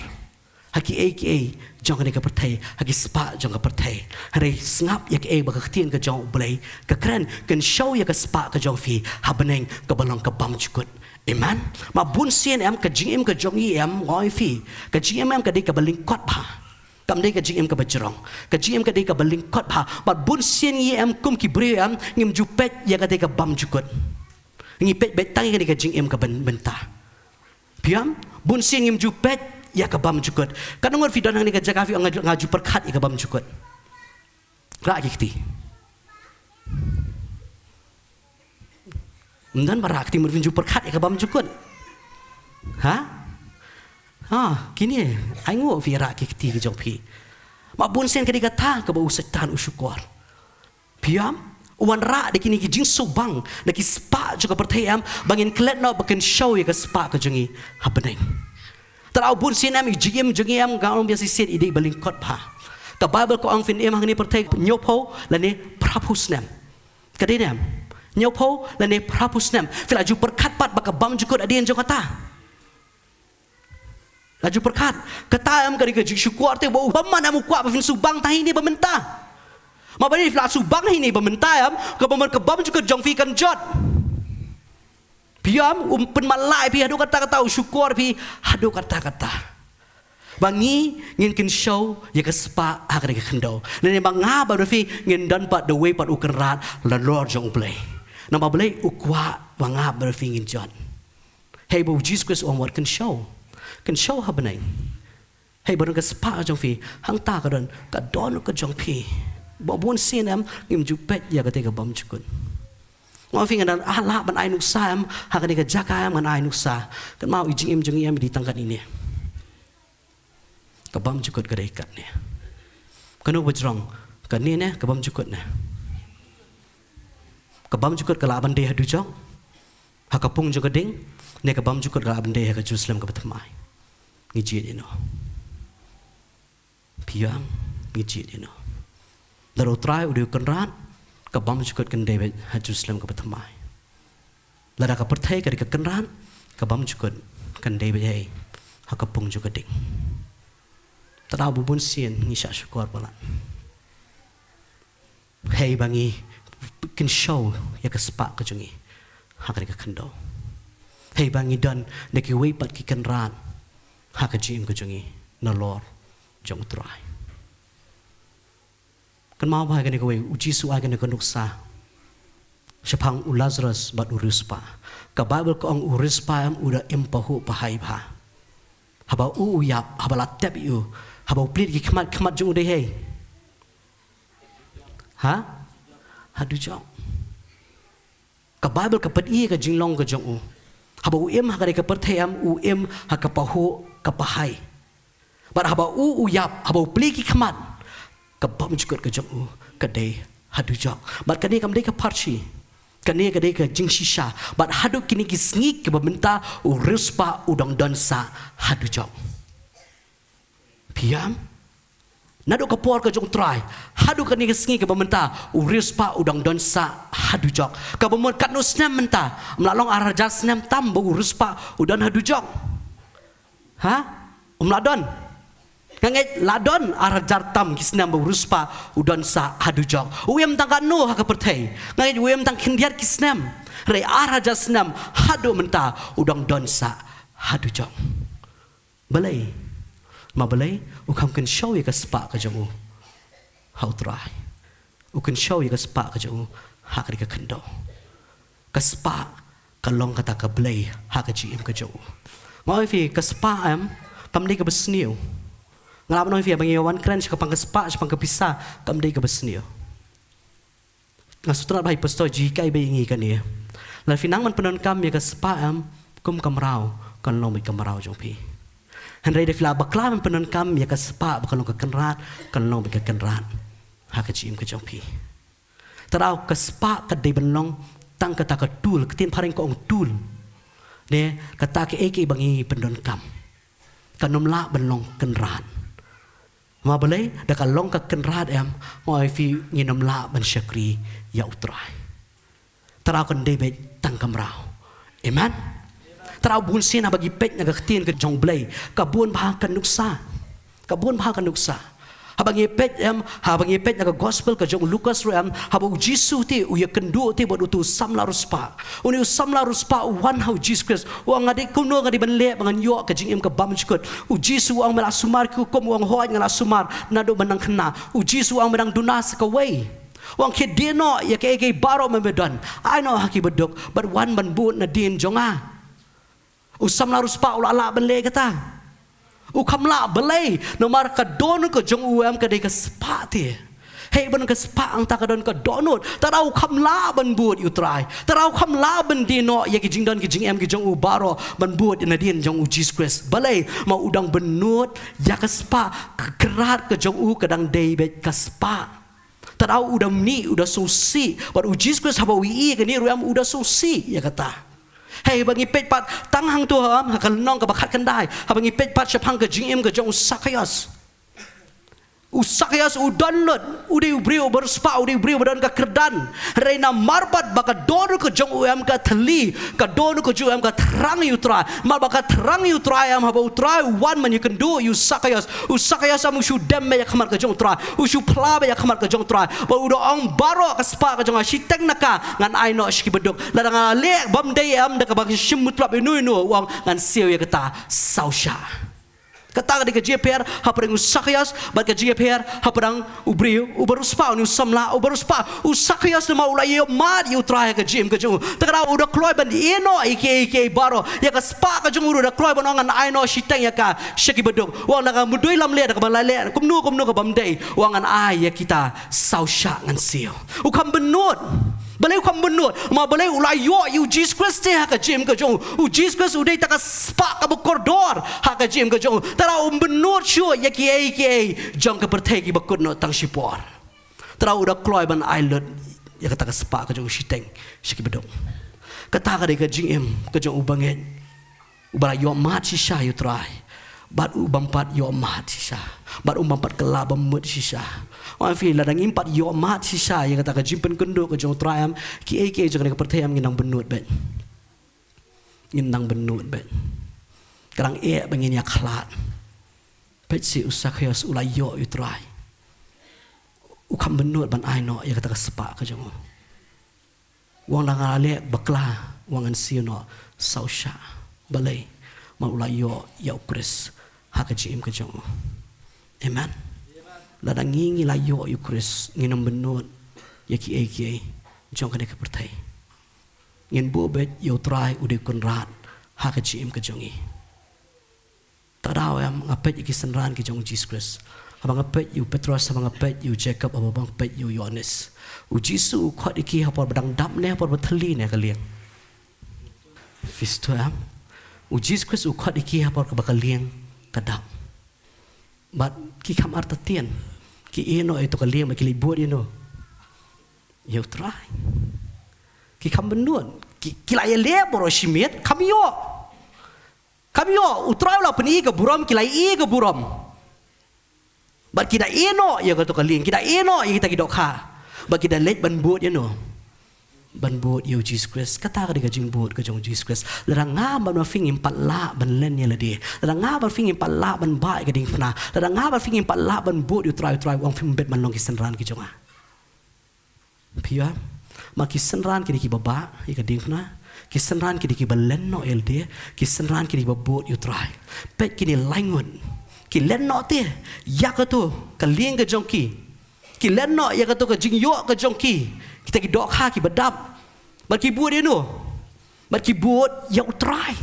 ha kiei kiei jong kane ka pyrthei, ha ki spah jong ka pyrthei. Hynrei sngap ïa kaei ba ka ktien ka jong U Blei ka kren, kynshew ïa ka spah ka jong phi ha bneng, kaba long ka bymjukut. Amen. Namar bunsien em, ka jingim ka jong ngi em, nga ong ïa phi, ka jingim em ka dei kaba lyngkot bha. Kam dei ka jingim kaba jrong. Ka jingim ka dei kaba lyngkot bha. Bad bunsien ngi em kum ki briew em, ngim ju peit ïa kata ka bymjukut. Ngi peit beit tang ïa kane ka jingim kaba mynta. Phi ïohi em? Bunsien ngim ju peit ïa ka bymjukut. Katno ngut phi don hangne ha ka jaka, phi ong nga ju, nga ju pyrkhat ïa ka bymjukut? Rah ki kti. Ym don ba rah kti, mut phin ju pyrkhat ïa ka bymjukut. Ha? Ha, kine, ai nguh phi rah ki kti ki jong phi. Namar bunsien ka dei kata kaba u Soitan u shukor. Phi ïohi em? U wanrah da kine ki jingsngewbang, da ki spah jong ka pyrthei em, ba ngin klet noh ba kynshew ïa ka spah ka jong ngi ha bneng. Te u bunsien em, i jingim jong ngi em, nga ong biang shisien, i dei ba lyngkot bha. Ka Baibl ka ong phin im hangne ha pyrthei hynñiewphew lane phraphew snem. Ka dei ne em? Hynñiewphew lane phraphew snem. Phi la ju pyrkhat pat ba ka bymjukut hadien jong kata? La ju pyrkhat? Kata em ka dei ka jingshukor te, ba u bymman em u kwah ba phin sngewbang tang hangne ba mynta. Namar balei phi la sngewbang hangne ba mynta em, kaba mut ka bymjukut jong phi kan jot. Phi ïohi em, u pynmatlah ïa phi haduh katta katta, u shukor ïa phi haduh katta katta. Ba ngi ngin kynshew ïa ka spah ha kane ka khyndew. Lane ba nga bad phi ngin don pat da uwei pat u Kynrad nalor jong U Blei. Namar balei? U kwah ba nga bad phi ngin jot. Hei ba u Jisu Khrist u ong wat kynshew. Kynshew ha bneng. Hei ba don ka spah ka jong phi, hangta ka don, ka don ka jong phi. Ba bunsien em, ngim ju peit ïa kata ka bymjukut. Nga ong ïa phi, ngan lah ban ai nuksa em, ha kane ka jaka em ngan ai nuksa. Kynmaw, i jingim jong ngi em i dei tang katne ne. Ka bymjukut ka dei katne. Kano ba jrong, kane ne ka bymjukut ne? Ka bymjukut ka lah ban dei ha dujok, ha ka pung jong ka ding, ne ka bymjukut ka lah ban dei ha ka Jerusalem kaba thymmai? Ngi jied ïano? Phi ïohi em, ngi jied ïano? Lada U Trai u dei u Kynrad, ka bymjukut kan dei beit ha Jerusalem kaba thymmai. Lada ka pyrthei ka dei ka kynrad, ka bymjukut kan dei beit ha ka pung jong ka ding. Te u ba bunsien ngi shah shukor palat. Hei ba ngi kynshew ïa ka spah ka jong ngi ha kane ka khyndew. Hei ba ngi don da kiwei pat ki kynrad ha ka jingim ka jong ngi nalor jong U Trai. Kynmaw ba ha kane kawei, u Jisu u ai kane ka nuksa shaphang u Lazarus bad u riewspah. Ka Baibl ka ong u riewspah em u da im pahuh pahai bha. Haba u u ïap, haba la tep ïa u, haba u plied ki khmat, khmat jong u dei hei? Ha? Ha dujok. Ka Baibl ka pyni ka jinglong ka jong u. Haba u im ha kane ka pyrthei em, u im ha ka pahuh ka pahai. Bad haba u u ïap, haba u plied ki khmat, ka bymjukut ka jong u ka dei ha dujok. Bad kane kam dei ka pharshi. Kane ka dei ka jingshisha. Bad haduh kine ki sngi kiba mynta u riewspah u dang don sah ha dujok. Phi ïohi em? Naduh ka por ka jong U Trai haduh kane ka sngi kaba mynta, u riewspah u dang don sah ha dujok. Kaba mut katno snem mynta? Ym lah long ar hajar snem tam ba u riewspah u don ha dujok? Ha? Ym lah don. Nga ngeit la don ar hajar tam ki snem ba u riewspah u don sah haduh jong. U im tang katno ha ka pyrthei? Nga ngeit u im tang khyndiat ki snem. Hynrei ar hajar snem haduh mynta u dang don sah haduh jong. Balei? Ma balei? U kham kynshew ïa ka spah ka jong u ha u Trai. U kynshew ïa ka spah ka jong u ha ka dei ka khyndew. Ka spah ka long kata ka blei ha ka jingim ka jong u. Nga ong ïa phi, ka spah em kam dei kaba sniew. Nga lah ban ong ïa phi, haba ngi wan kren shaphang ka spah, shaphang ka pisa, kam dei kaba sniew. Nga sngewtynnat ba ha i pastor jinghikai ba ïa ngi kane. Lada phi nang ban pyndonkam ïa ka spah em kum ka mraw, kan long beit ka mraw jong phi. Hynrei lada phi lah bakla ban pyndonkam ïa ka spah ba kan long ka kynrad, kan long beit ka kynrad ha ka jingim ka jong phi. Te daw ka spah ka dei ban long tang kata ka tool, ka ktien phareng ka ong tool. Ne, kata kaei kaei ba ngi pyndonkam. Kan ym lah ban long kynrad. Ma balei? Da ka long ka kynrad em, nga ong ïa phi, ngin ym lah ban shakri ïa u Trai. Te daw kan dei beit tang ka mraw. Amen. Te daw bun sien haba ngi peit na ka ktien ka jong u Blei, ka bun bha ka nuksa. Ka bun bha ka nuksa. Haba ngi peit em, haba ngi peit na ka gospel ka jong u Lukas ruh em, haba u Jisu te u ïakynduh te bad uto u samla riewspah. Une u samla riewspah u wan ha u Jisu Khrist, u ong, nga dei kumno nga dei ban leh ba ngan ïoh ka jingim ka bymjukut? U Jisu u ong, me la sumar ki hukum? U ong, hooid nga la sumar naduh ban nang khynnah. U Jisu u ong, me dang duna sa kawei. U ong, khie die noh ïa kaei kaei baroh ba me don, ai noh ha ki baduk bad wan ban bud nadien jong nga. U samla riewspah u la lah ban leh kata? U kham lah. Balei? Namar ka dohnud ka jong u em ka dei ka spah te. Hei, ban ka spah hangta ka don ka dohnud. Te daw u kham lah ban bud ïa u Trai. Te daw u kham lah ban die noh ïa ki jingdon ki jingem ki jong u baroh ban bud nadien jong u Jisu Khrist. Balei? Ma u dang bynnud ïa ka spah, ka kynrad ka jong u ka dang dei beit ka spah. Te daw u da mih, u da sngewsih. Bad u Jisu Khrist haba u ïohi ïa kane ruh em u da sngewsih ïa kata. Hei, haba ngi peit pat tang hangto em, ha ka lynnong kaba khatkhyndai, haba ngi peit pat shaphang ka jingim ka jong u Sakhaios. U Sakhaios u don lut, u dei u briew uba riewspah, u dei u briew uba don ka kyrdan. Hynrei namar pat ba ka dohnud ka jong u em ka thylli, ka dohnud ka jong u em ka thrang ïa u Trai. Namar ba ka thrang ïa u Trai em, haba u Trai u wan ban ïakynduh ïa u Sakhaios, u Sakhaios em u shu dem beit ïa ka khmat ka jong u Trai, u shu phla beit ïa ka khmat ka jong u Trai. Bad u da ong, baroh ka spah ka jong nga, shiteng na ka ngan ai noh sha ki baduk. Lada nga leh bymdei em, da kaba shim mutlop ïano ïano, u ong, ngan siew ïa kata saw shah. Kata ka dei ka jingïapher hapdeng u Sakhaios bad ka jingïapher hapdeng u briew uba riewspah, une u samla uba riewspah. U Sakhaios namar u la ïohmad ïa u Trai ha ka jingim ka jong u, te ka daw u da kloi ban ïeh noh ïa kiei kiei baroh. Ïa ka spah ka jong u ruh u da kloi ban ong, ngan ai noh shiteng ïa ka sha ki baduk. U ong, lada nga mudui lamleh, da kaba la leh kumno kumno ka bymdei, u ong, ngan ai ïa kita saw shah, ngan siew. U kham bynnud. Balei u kham bynnud? Ma balei? U la ïoh ïa u Jisu Khrist te ha ka jingim ka jong u. U Jisu Khrist u dei kata ka spah kaba kordor ha ka jingim ka jong u. Te daw um bynnud shuh ïa kiei kiei jong ka pyrthei kiba kut noh tang shipor. Te daw u da kloi ban ai lut ïa kata ka spah ka jong u shiteng sha ki baduk. Kata ka dei ka jingim ka jong u bangeit uba la ïohmad shisha ïa u Trai, bad u bym pat ïohmad shisha, bad u bym pat kylla bamut shisha. Ong ïa phi, lada ngim pat ïohmad shisha ïa kata ka jingpynkynduh ka jong u Trai em, kiei kiei jong kane ka pyrthei em, ngin nang bynnud beit. Ngin nang bynnud beit. Ka dang eh ba ngin ïakhlad. Peit seh, u Sakhaios u la ïoh ïa u Trai, u kham bynnud ban ai noh ïa kata ka spah ka jong u. U ong, lada nga la leh bakla, u ong, ngan siew noh saw shah. Balei? Namar u la ïoh ïa u Khrist ha ka jingim ka jong u. Amen. Lada ngi, ngi la ïoh ïa u Khrist, ngin ym bynnud ïa kiei kiei jong kane ka pyrthei. Ngin buh beit ïa u Trai u dei u Kynrad ha ka jingim ka jong ngi. Te daw em, nga peit ïa ki synran ki jong u Jisu Khrist. Haba nga peit ïa u Petros, haba nga peit ïa u Jakob, haba nga peit ïa u Ïoannis. U Jisu u khot ïa ki ha por ba dang dap ne ha por ba thylli ne ka lieng? Phi sngewthuh em? U Jisu Khrist u khot ïa ki ha por kaba ka lieng ka dap. Bad ki kham artatien. Ki ïeh noh ïa kato ka lieng bad ki leit bud ïano? Ïa u Trai. Ki kham bynnud. Ki, ki la ïaleh baroh shi miet, kham ïoh. Kham ïoh, u Trai u la pyni ka burom, ki la ïohi ka burom. Bad ki da ïeh noh ïa kato ka lieng, ki da ïeh noh ïa kita ki dohkha. Bad ki da leit ban bud ïano? ban bud ïa u Jisu Khrist. Kata ka dei ka jingbud ka jong u Jisu Khrist. Lada nga bad ma phi ngim pat lah ban len ïa lade, lada nga bad phi ngim pat lah ban bah ïa ka diengphna, lada nga bad phi ngim pat lah ban bud ïa u Trai, u Trai u ong phim bit ban long ki synran ki jong nga. Phi ïohi? Ma ki synran ki dei kiba bah ïa ka diengphna, ki synran ki dei kiba len noh ïa lade, ki synran ki dei kiba bud ïa u Trai. Peit kine laingut, ki len noh te ïa kato ka lieng ka jong ki. Ki len noh ïa kato ka jingïoh ka jong ki. Kita ki dohkha kiba dap. Bad ki bud ïa uno? Bad ki bud ïa u Trai.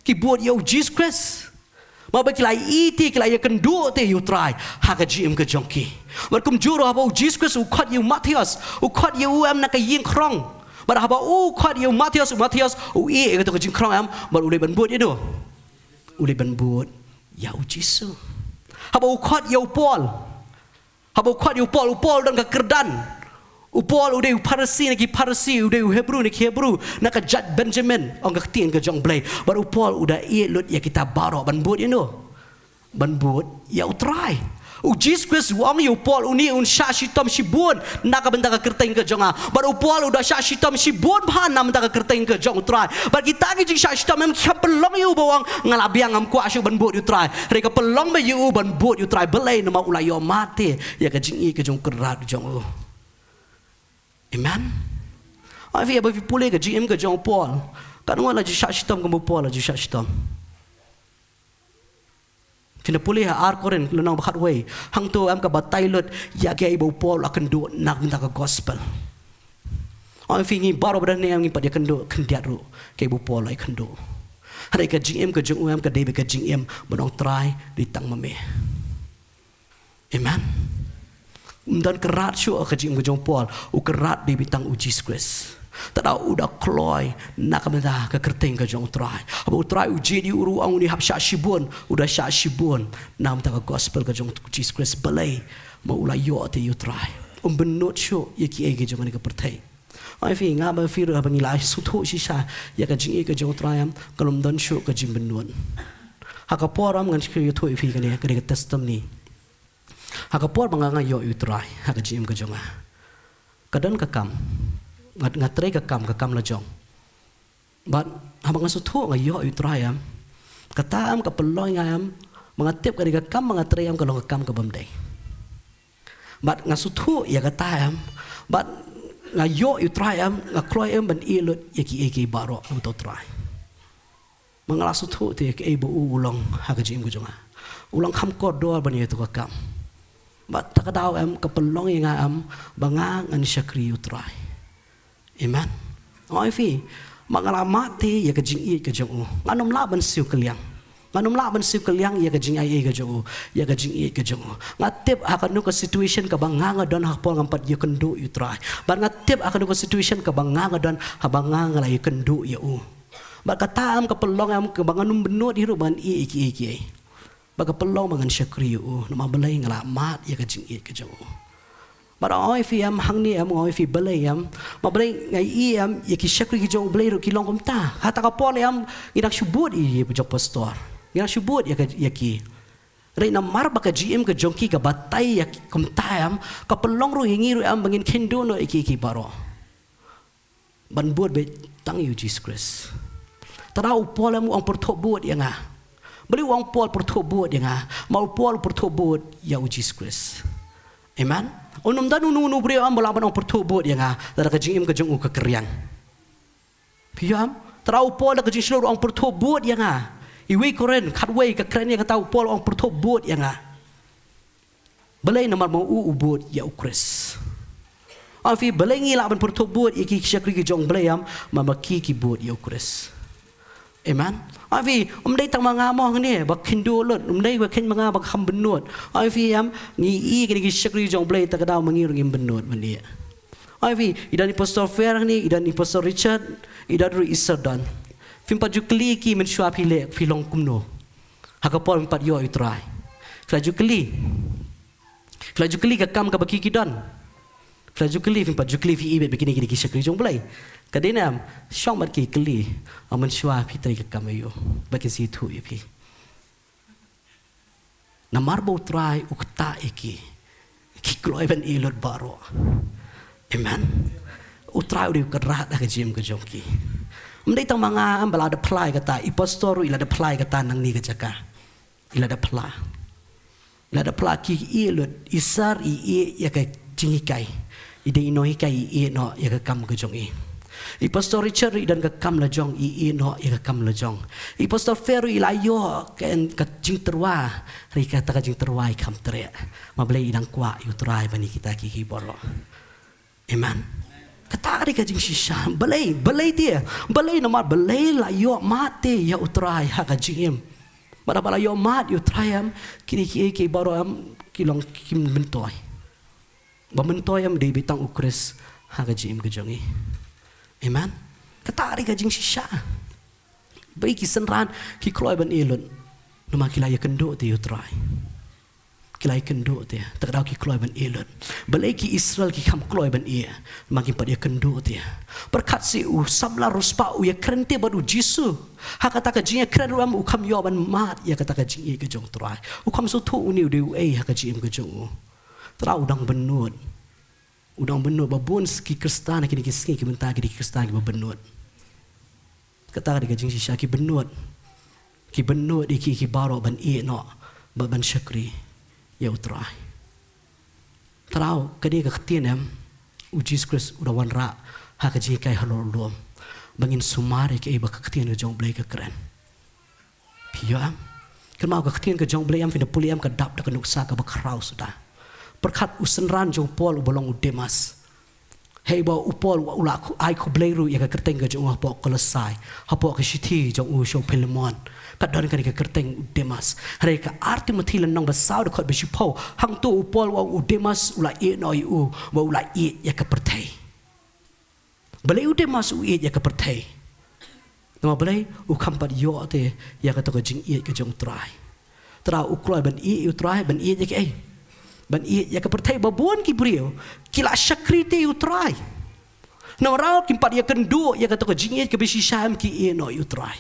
Ki bud ïa u Jisu Khrist. Bad ba ki la ïohi te, ki la ïakynduh te ïa u Trai ha ka jingim ka jong ki. Bad kumjuh ruh haba u Jisu Khrist u khot ïa u Mathaios, u khot ïa u em na ka ïing khrong. Bad haba u khot ïa u Mathaios, u Mathaios u ïeh ïa kato ka jingkhrong em, bad u leit ban bud ïa uno? U leit ban bud ïa u Jisu. Haba u khot ïa u Paul, haba u khot ïa u Paul, u Paul u don ka kyrdan. U Paul u dei u Pharisi na ki Pharisi, u dei u Hebru na ki Hebru, na ka jait Benjamin, ong ka ktien ka jong u Blei. Bad u Paul u da ïeh lut ïa kita baroh ban bud ïa uno? Ban bud ïa u Trai. U Jisu Khrist u ong ïa u Paul, une un shah shitom shibun na ka bynta ka kyrteng ka jong nga. Bad u Paul u da shah shitom shibun bha na ka bynta ka kyrteng ka jong u Trai. Bad kita ki jingshah shitom em kim pynlong ïa u ba u ong nga la biang, ngam kwah shuh ban bud ïa u Trai. Hynrei ka pynlong beit ïa u ban bud ïa u Trai. Balei? Namar u la ïoh mad te ïa ka jingïeit ka jong u kyrhai jong u. Amen. Ai phi, haba phi pule ka jingim ka jong u Paul, katno ngut la ju shah shitom kum u Paul la ju shah shitom? Phin da pule ha Ar Korinth lynnong ba khatwei, hangto em ka batai lut ïa kaei ba u Paul u la kynduh na ka bynta ka gospel. Ai phi, ngi baroh ba don hangne em ngim pat ïakynduh khyndiat ruh kaei ba u Paul u la ïakynduh. Hynrei ka jingim ka jong u em ka dei beit ka jingim ban ong Trai, dei tang ma me. Amen. Um don kyrhai shuh ha ka jingim ka jong u Paul, u kyrhai dei beit tang u Jisu Khrist. Te da u da kloi na ka bynta ka kyrteng ka jong u Trai. Haba u Trai u jied ïa u ruh, ong une hap shah shibun, u da shah shibun na ka bynta ka gospel ka jong u Jisu Khrist. Balei? Namar u la ïoh te ïa u Trai. Um bynnud shuh ïa kiei kiei jong kane ka pyrthei. Ai phi, nga bad phi ruh haba ngi la sngewthuh shisha ïa ka jingïeit ka jong u Trai em, kan ym don shuh ka jingbynnud. Ha ka por em ngan shu ïathuh ïa phi kane, kane ka testimony. Ha ka por ba nga, nga ïoh ïa u Trai ha ka jingim ka jong nga, ka don ka kam. Nga, nga trei ka kam, ka kam la jong. Bad haba nga sngewthuh nga ïoh ïa u Trai em, kata em ka pynlong ïa nga em ba nga tip ka dei ka kam ba nga trei em ka long ka kam ka bym dei. Bad nga sngewthuh ïa kata em, bad nga ïoh ïa u Trai em, nga kloi em ban ïeh lut ïa kiei kiei baroh na bynta u Trai. Ba nga la sngewthuh te kaei ba u u long ha ka jingim ka jong nga. U long kham kordor ban ïa kato ka kam. Bad ta ka daw em ka pynlong ïa nga em ba nga ngan shakri ïa u Trai. Amen. Ong ïa phi, ma nga la mad te ïa ka jingïeit ka jong u, ngan ym lah ban siew kylliang. Ngan ym lah ban siew kylliang ïa ka jingaiei ka jong u, ïa ka jingïeit ka jong u. Nga tip ha kano ka situation kaba nga nga don ha ka por ngam pat ïakynduh ïa u Trai. Bad nga tip ha kano ka situation kaba nga nga don haba nga nga la ïakynduh ïa u. Bad kata em ka pynlong em kaba ngan ym bynnud hi ruh ban ïeh ïa kiei kiei. Bad ka pynlong ba ngan shakri ïa u, namar balei, nga la mad ïa ka jingïeit ka jong u. Bad ong ïa phi em, hangne em ong ïa phi balei em, ma balei nga ïohi em ïa ki shakri ki jong u Blei ruh ki long kumta. Hata ka por em ngi dang shu bud ïa ki jong pastor, ngi dang shu bud ïa ka, ïa ki. Hynrei namar ba ka jingim ka jong ki ka batai ïa ki kumta em, ka pynlong ruh ïa ngi ruh em ba ngin kheiñ duh noh ïa ki, ïa ki baroh. Ban bud beit tang ïa u Jisu Khrist. Te da u Paul em u ong pyrthuh bud ïa nga. Balei u ong Paul pyrthuh bud ïa nga? Ma u Paul u pyrthuh bud ïa u Jisu Khrist. Amen. Un ym don uno uno u briew em ba lah ban ong pyrthuh bud ïa nga lada ka jingim ka jong u ka kyrriang. Phi ïohi em? Te da u Paul da ka jingshlur u ong pyrthuh bud ïa nga. Iwei Korinth khatwei ka kren ïa kata, u Paul u ong pyrthuh bud ïa nga. Balei? Namar ma u u bud ïa u Khrist. Ong ïa phi balei ngi lah ban pyrthuh bud ïa ki shakri ki jong u Blei em, namar ma ki ki bud ïa u Khrist. Amen. Ong ïa phi, ym dei tang ma nga mo hangne ba kheiñ duh lut, ym dei ba kheiñ ma nga ba kham bynnud. Ong ïa phi em, ngi ïohi kine ki shakri ki jong u Blei ta ka daw ma ngi ruh ngim bynnud ma ngi. Ong ïa phi, i don i Pastor Fer hangne, i don i Pastor Richard, i don ruh i Sir Don. Phim pat ju kylli ïa ki mynshuwa phi leh, phi long kumno ha ka por phim pat ïoh ïa u Trai? Phi la ju kylli? Phi la ju kylli ka kam kaba ki ki don? Phi la ju kylli? Phim pat ju kylli, phi i beit ba kine ki dei ki shakri jong u Blei. Ka dei ne em? Shong bad ki, kylli, ong mynshuwa phi trei ka kam aïu, ba kin sa ïathuh ïa phi. Namar ba u Trai u ktah ïa ki, ki kloi ban ïeh lut baroh. Amen. U Trai u dei u kynrad ha ka jingim ka jong ki. Ym dei tang ma nga em ba la da phla ïa kata, i pastor ruh i la da phla ïa kata nangne ka jaka. I la da phla. I la da phla ki ïeh lut, i Sir i ïeh ïa ka jinghikai. I dei i nonghikai i ïeh noh ïa ka kam ka jong i. I Pastor Richard ruh i don ka kam la jong i ïeh noh ïa ka kam la jong. I Pastor Fer ruh i la ïoh ka, ka jingtyrwa, hynrei kata ka jingtyrwa i kham treh. Ma balei? I dang kwah ïa u Trai ban ïa kita ki, ki baroh. Amen. Kata ka dei ka jingshisha. Balei, balei te? Balei namar balei la ïoh mad te ïa u Trai ha ka jingim? Bad haba la ïoh mad ïa u Trai em, kine kiei kiei baroh em ki long ki myntoi. Ba myntoi em dei beit tang u Khrist ha ka jingim ka jong i. Amen. Kata ka dei ka jingshisha. Balei ki synran ki kloi ban ïeh lut? Namar ki la ïakynduh te ïa u Trai. Ki la ïakynduh te, te ka daw ki kloi ban ïeh lut. Balei ki Israel ki kham kloi ban ïeh? Namar kim pat ïakynduh te. Pyrkhat seh, u samla riewspah u ïakren te bad u Jisu. Ha kata ka jingïakren ruh em u kham ïoh ban mad ïa kata ka jingïeit ka jong u Trai. U kham sngewthuh une u dei uei ha ka jingim ka jong u. Te u dang bynnud. U dang bynnud, ba bun ki Khristan ha kine ki sngi ki mynta ki dei ki Khristan kiba bynnud. Kata ka dei ka jingshisha, ki bynnud. Ki bynnud ïa ki, ki baroh ban ïeh noh bad ban shakri ïa u Trai. Te u, ka dei ka ktien em, u Jisu Khrist u da wanrah ha ka jinghikai halor u lum ba ngin sumar ïa kaei ba ka ktien ka jong u Blei ka kren. Phi ïoh em? Kynmaw, ka ktien ka jong u Blei em, phin da pule em, ka dap da ka nuksa kaba khraw suda. Pyrkhat u synran jong u Paul uba long u Demas. Haba u Paul u la khu-, ai khublei ruh ïa ka kyrteng ka jong u hapoh Kolosai, hapoh ka shithi jong u sha u Philemon, ka don kane ka kyrteng u Demas. Hynrei ka ar Timothi lynnong ba saw dkhot ba shiphew, hangto u Paul u ong u Demas u la ïeh noh ïa u, ba u la ïeit ïa ka pyrthei. Balei u Demas u ïeit ïa ka pyrthei? Namar balei? U kham pat ïoh te ïa kato ka jingïeit ka jong u Trai. Te u kloi ban ïeit ïa u Trai, ban ïeit ïa kaei? Ban ïeit ïa ka pyrthei. Ba bun ki briew ki la shakri te ïa u Trai. Namar kim pat ïakynduh ïa kato ka jingïeit kaba shisha em, ki ïeh noh ïa u Trai.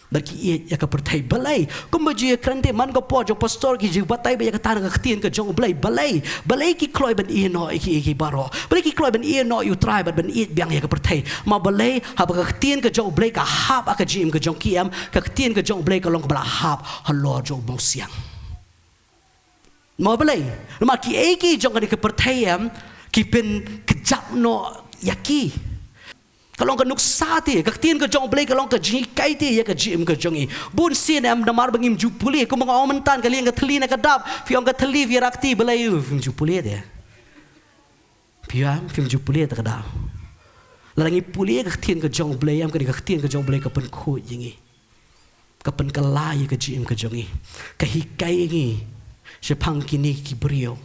Bad ki ïeit ïa ka pyrthei. Balei? Kumba ju ïakren te man ka por jong pastor ki ju batai beit ïa kata na ka ktien ka jong u Blei. Balei? Balei ki kloi ban ïeh noh ïa ki, ïa ki baroh? Balei ki kloi ban ïeh noh ïa u Trai bad ban ïeit biang ïa ka pyrthei? Ma balei? Haba ka ktien ka jong u Blei ka hap ha ka jingim ka jong ki em, ka ktien ka jong u Blei ka long kaba la hap halor jong u bymsiang. Ma balei? Namar kiei kiei jong kane ka pyrthei em, ki pynkjat noh ïa ki. Ka long ka nuksa te, ka ktien ka jong u Blei ka long ka jinghikai te ïa ka jingim ka jong i. Bun sien em namar ba ngim ju pule, kumba nga ong mynta, ka liang ka thylli ne ka dap, phi ong ka thylli, phi ïarap te balei u, phim ju pule te. Phi ong phim ju pule te ka dap. Lada ngi pule ka ktien ka jong u Blei em, ka dei ka ktien ka jong u Blei ka pynkhuid ïa ngi. Ka pynkylla ïa ka jingim ka jong i. Ka hikai ïa ngi shaphang kine ki briew.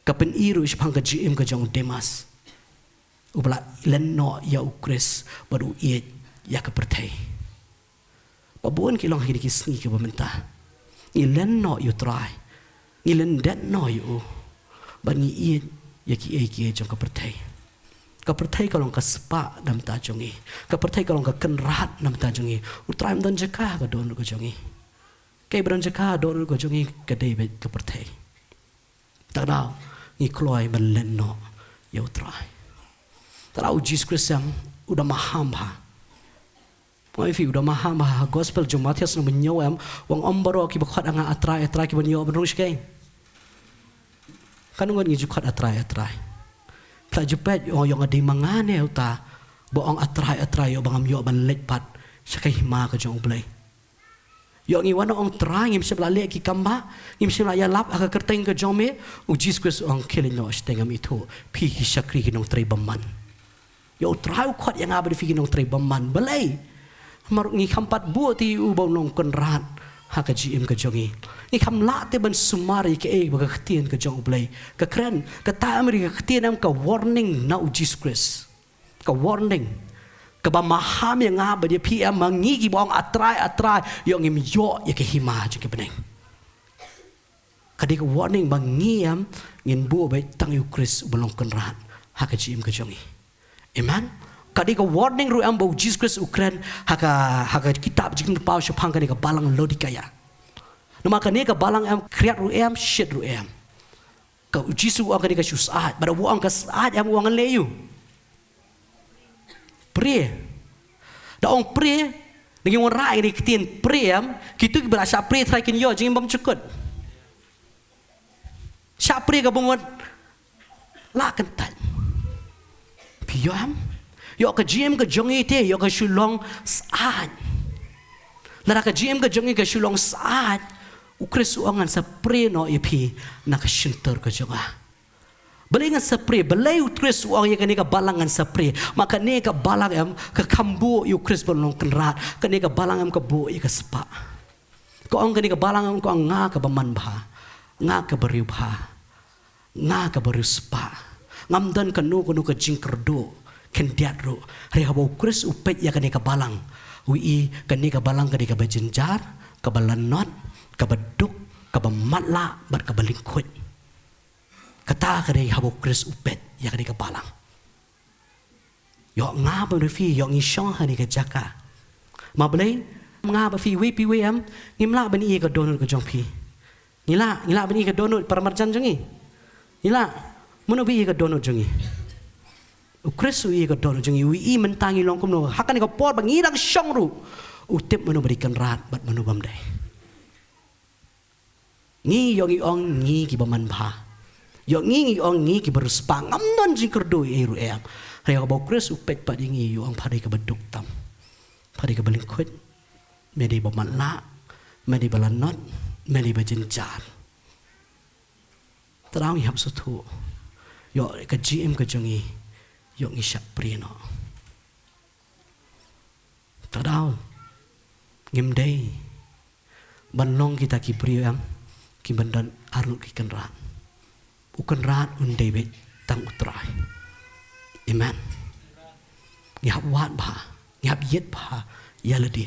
Ka pyni ruh shaphang ka jingim ka jong u Demas, uba la len noh ïa u Khrist bad u ïeit ïa ka pyrthei. Ba bun ki long ha kine ki sngi kiba mynta, ngi len noh ïa u Trai, ngi lyndet noh ïa u, bad ngi ïeit ïa kiei kiei jong ka pyrthei. Ka pyrthei ka long ka spah na bynta jong ngi. Ka pyrthei ka long ka kynrad na bynta jong ngi. U Trai um don jaka ha ka dohnud ka jong ngi. Kaei ba don jaka ha ka dohnud ka jong ngi ka dei beit ka pyrthei. Te ka daw ngi kloi ban len noh ïa u Trai. Te ka daw u Jisu Khrist em u da maham bha. Ong ïa phi, u da maham bha. Ha gospel jong u Mathaios lynnong ba hynñiew em u ong, ym baroh kiba khot ha nga, A Trai, A Trai, ki ban ïoh ban rung sha keiñ. Katno ngut ngi ju khot A Trai, A Trai? Phi la ju peit, ong, ïoh nga dei ma nga ne uta ba ong A Trai, A Trai, ïoh ba ngam ïoh ban leit pat sha ka hima ka jong u Blei. Ïoh ngi wan ong Trai, ngim shym la leh ki kam bah, ngim shym la ïalap ha ka kyrteng ka jong me. U Jisu Khrist u ong, khie leit noh shatei, ngam ithuh phi ki shakri ki nongtrei bymman. Ïoh u Trai u khot ïa nga bad phi ki nongtrei bymman. Balei? Namar ngi kham pat buh te ïa u ba u nongkynrad ha ka jingim ka jong ngi. Ngi kham lah te ban sumar ïa kaei ba ka ktien ka jong u Blei ka kren. Kata em, ri ka ktien em, ka warning na u Jisu Khrist. Ka warning kaba maham ïa nga bad ïa phi em, ma ngi kiba ong A Trai, A Trai, ïoh ngim ïoh ïa ka hima jong ka bneng. Ka dei ka warning ba ngi em, ngin buh beit tang ïa u Khrist uba long kynrad ha ka jingim ka jong ngi. Amen. Ka dei ka warning ruh em ba u Jisu Khrist u kren ha ka, ha ka kitab Jingpynpaw shaphang kane ka balang Laodikaïa. Namar kane ka balang em, khriat ruh em, shit ruh em. Ka u Jisu u ong kane ka shu syaid, bad u ong ka syaid em, u ong ngan leh aïu? Pray. Da ong pray, da ngi wanrah ïa kane ka ktien pray em, kito kiba la shah pray trai kin ïoh jingim bymjukut. Shah pray ka bym mut la kyntait. Phi ïoh em? Ïoh ka jingim ka jong ngi te, ïoh ka shu long syaid. Lada ka jingim ka jong ngi ka shu long syaid, u Khrist u ong ngan sa pray noh ïa phi na ka shyntur ka jong nga. Balei ngan sa pray? Balei u Khrist u ong ïa kane ka balang ngan sa pray? Ma kane ka balang em ka kham buh ïa u Khrist ban long kynrad. Kane ka balang em ka buh ïa ka spah. Ka ong kane ka balang em ka ong nga kaba manbha, nga kaba riewbha, nga kaba riewspah. Ngam don kano kano ka jingkyrduh khyndiat ruh. Hynrei haba u Khrist u peit ïa kane ka balang, u i kane ka balang ka dei kaba jynjar, kaba lanot, kaba duk, kaba matlah bad kaba lyngkhuid. Kata ka dei haba u Khrist u peit ïa kane ka balang. Ïoh nga bad phi, ïoh ngi shong ha kane ka jaka. Ma balei nga bad phi, iwei pa iwei em, ngim lah ban ïoh ïa ka dohnud ka jong phi. Ngi lah, ngi lah ban ïoh ïa ka dohnud para marjan jong ngi? Ngi lah. Mano ba ïoh ïa ka dohnud jong ngi? U Khrist u ïoh ïa ka dohnud jong ngi, u i mynta ngi long kumno. Ha kane ka por ba ngi dang shong ruh u tip mano ba dei kynrad bad mano bym dei. Ngi ïoh ngi ong ngi kiba manbha. Ïoh ngi ngi ong ngi kiba riewspah, ngam don jingkyrduh ei ruh em. Hynrei haba u Khrist u peit pat ïa ngi u ong pha dei kaba duk tam, pha dei kaba lyngkhuid, me dei ba matlah, me dei ba lanot, me dei ba jynjar. Tang ngi hap sngewthuh. Ïoh ka jingim ka jong ngi, ïoh ngi shah pray noh. Tang ngim dei ban long kita ki briew em kiban don arngut ki kynrad. U kynrad un dei beit tang u Trai. Amen. Ngi hap wad bha, ngi hap ïit bha ïa lade.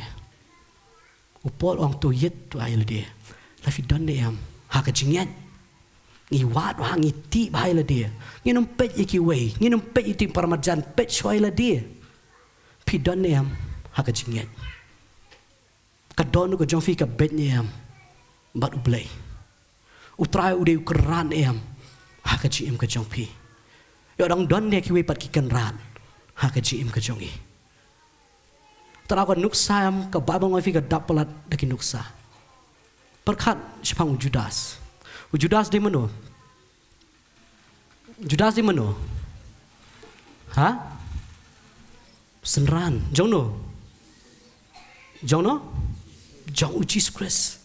U Paul u ong to ïit bha ïa lade. La phi don ne em ha ka jingngeit? Ngi wad bha, ngi tih bha ïa lade. Ngin ym peit ïa kiwei, ngin ym peit ïa ki para marjan, peit shuwa ïa lade. Phi don ne em ha ka jingngeit? Ka dohnud ka jong phi ka beit ne em bad U Blei? U Trai u dei u kynrad ne em ha ka jingim ka jong phi? Ïoh dang don ne kiwei pat ki kynrad ha ka jingim ka jong ngi? Tang ka nuksa em, ka Baibl ong ïa phi ka dap palat da ki nuksa. Pyrkhat shaphang u Judas. U Judas dei mano? Judas dei mano? Ha? Synran. Jong no? Jong no? Jong u Jisu Khrist.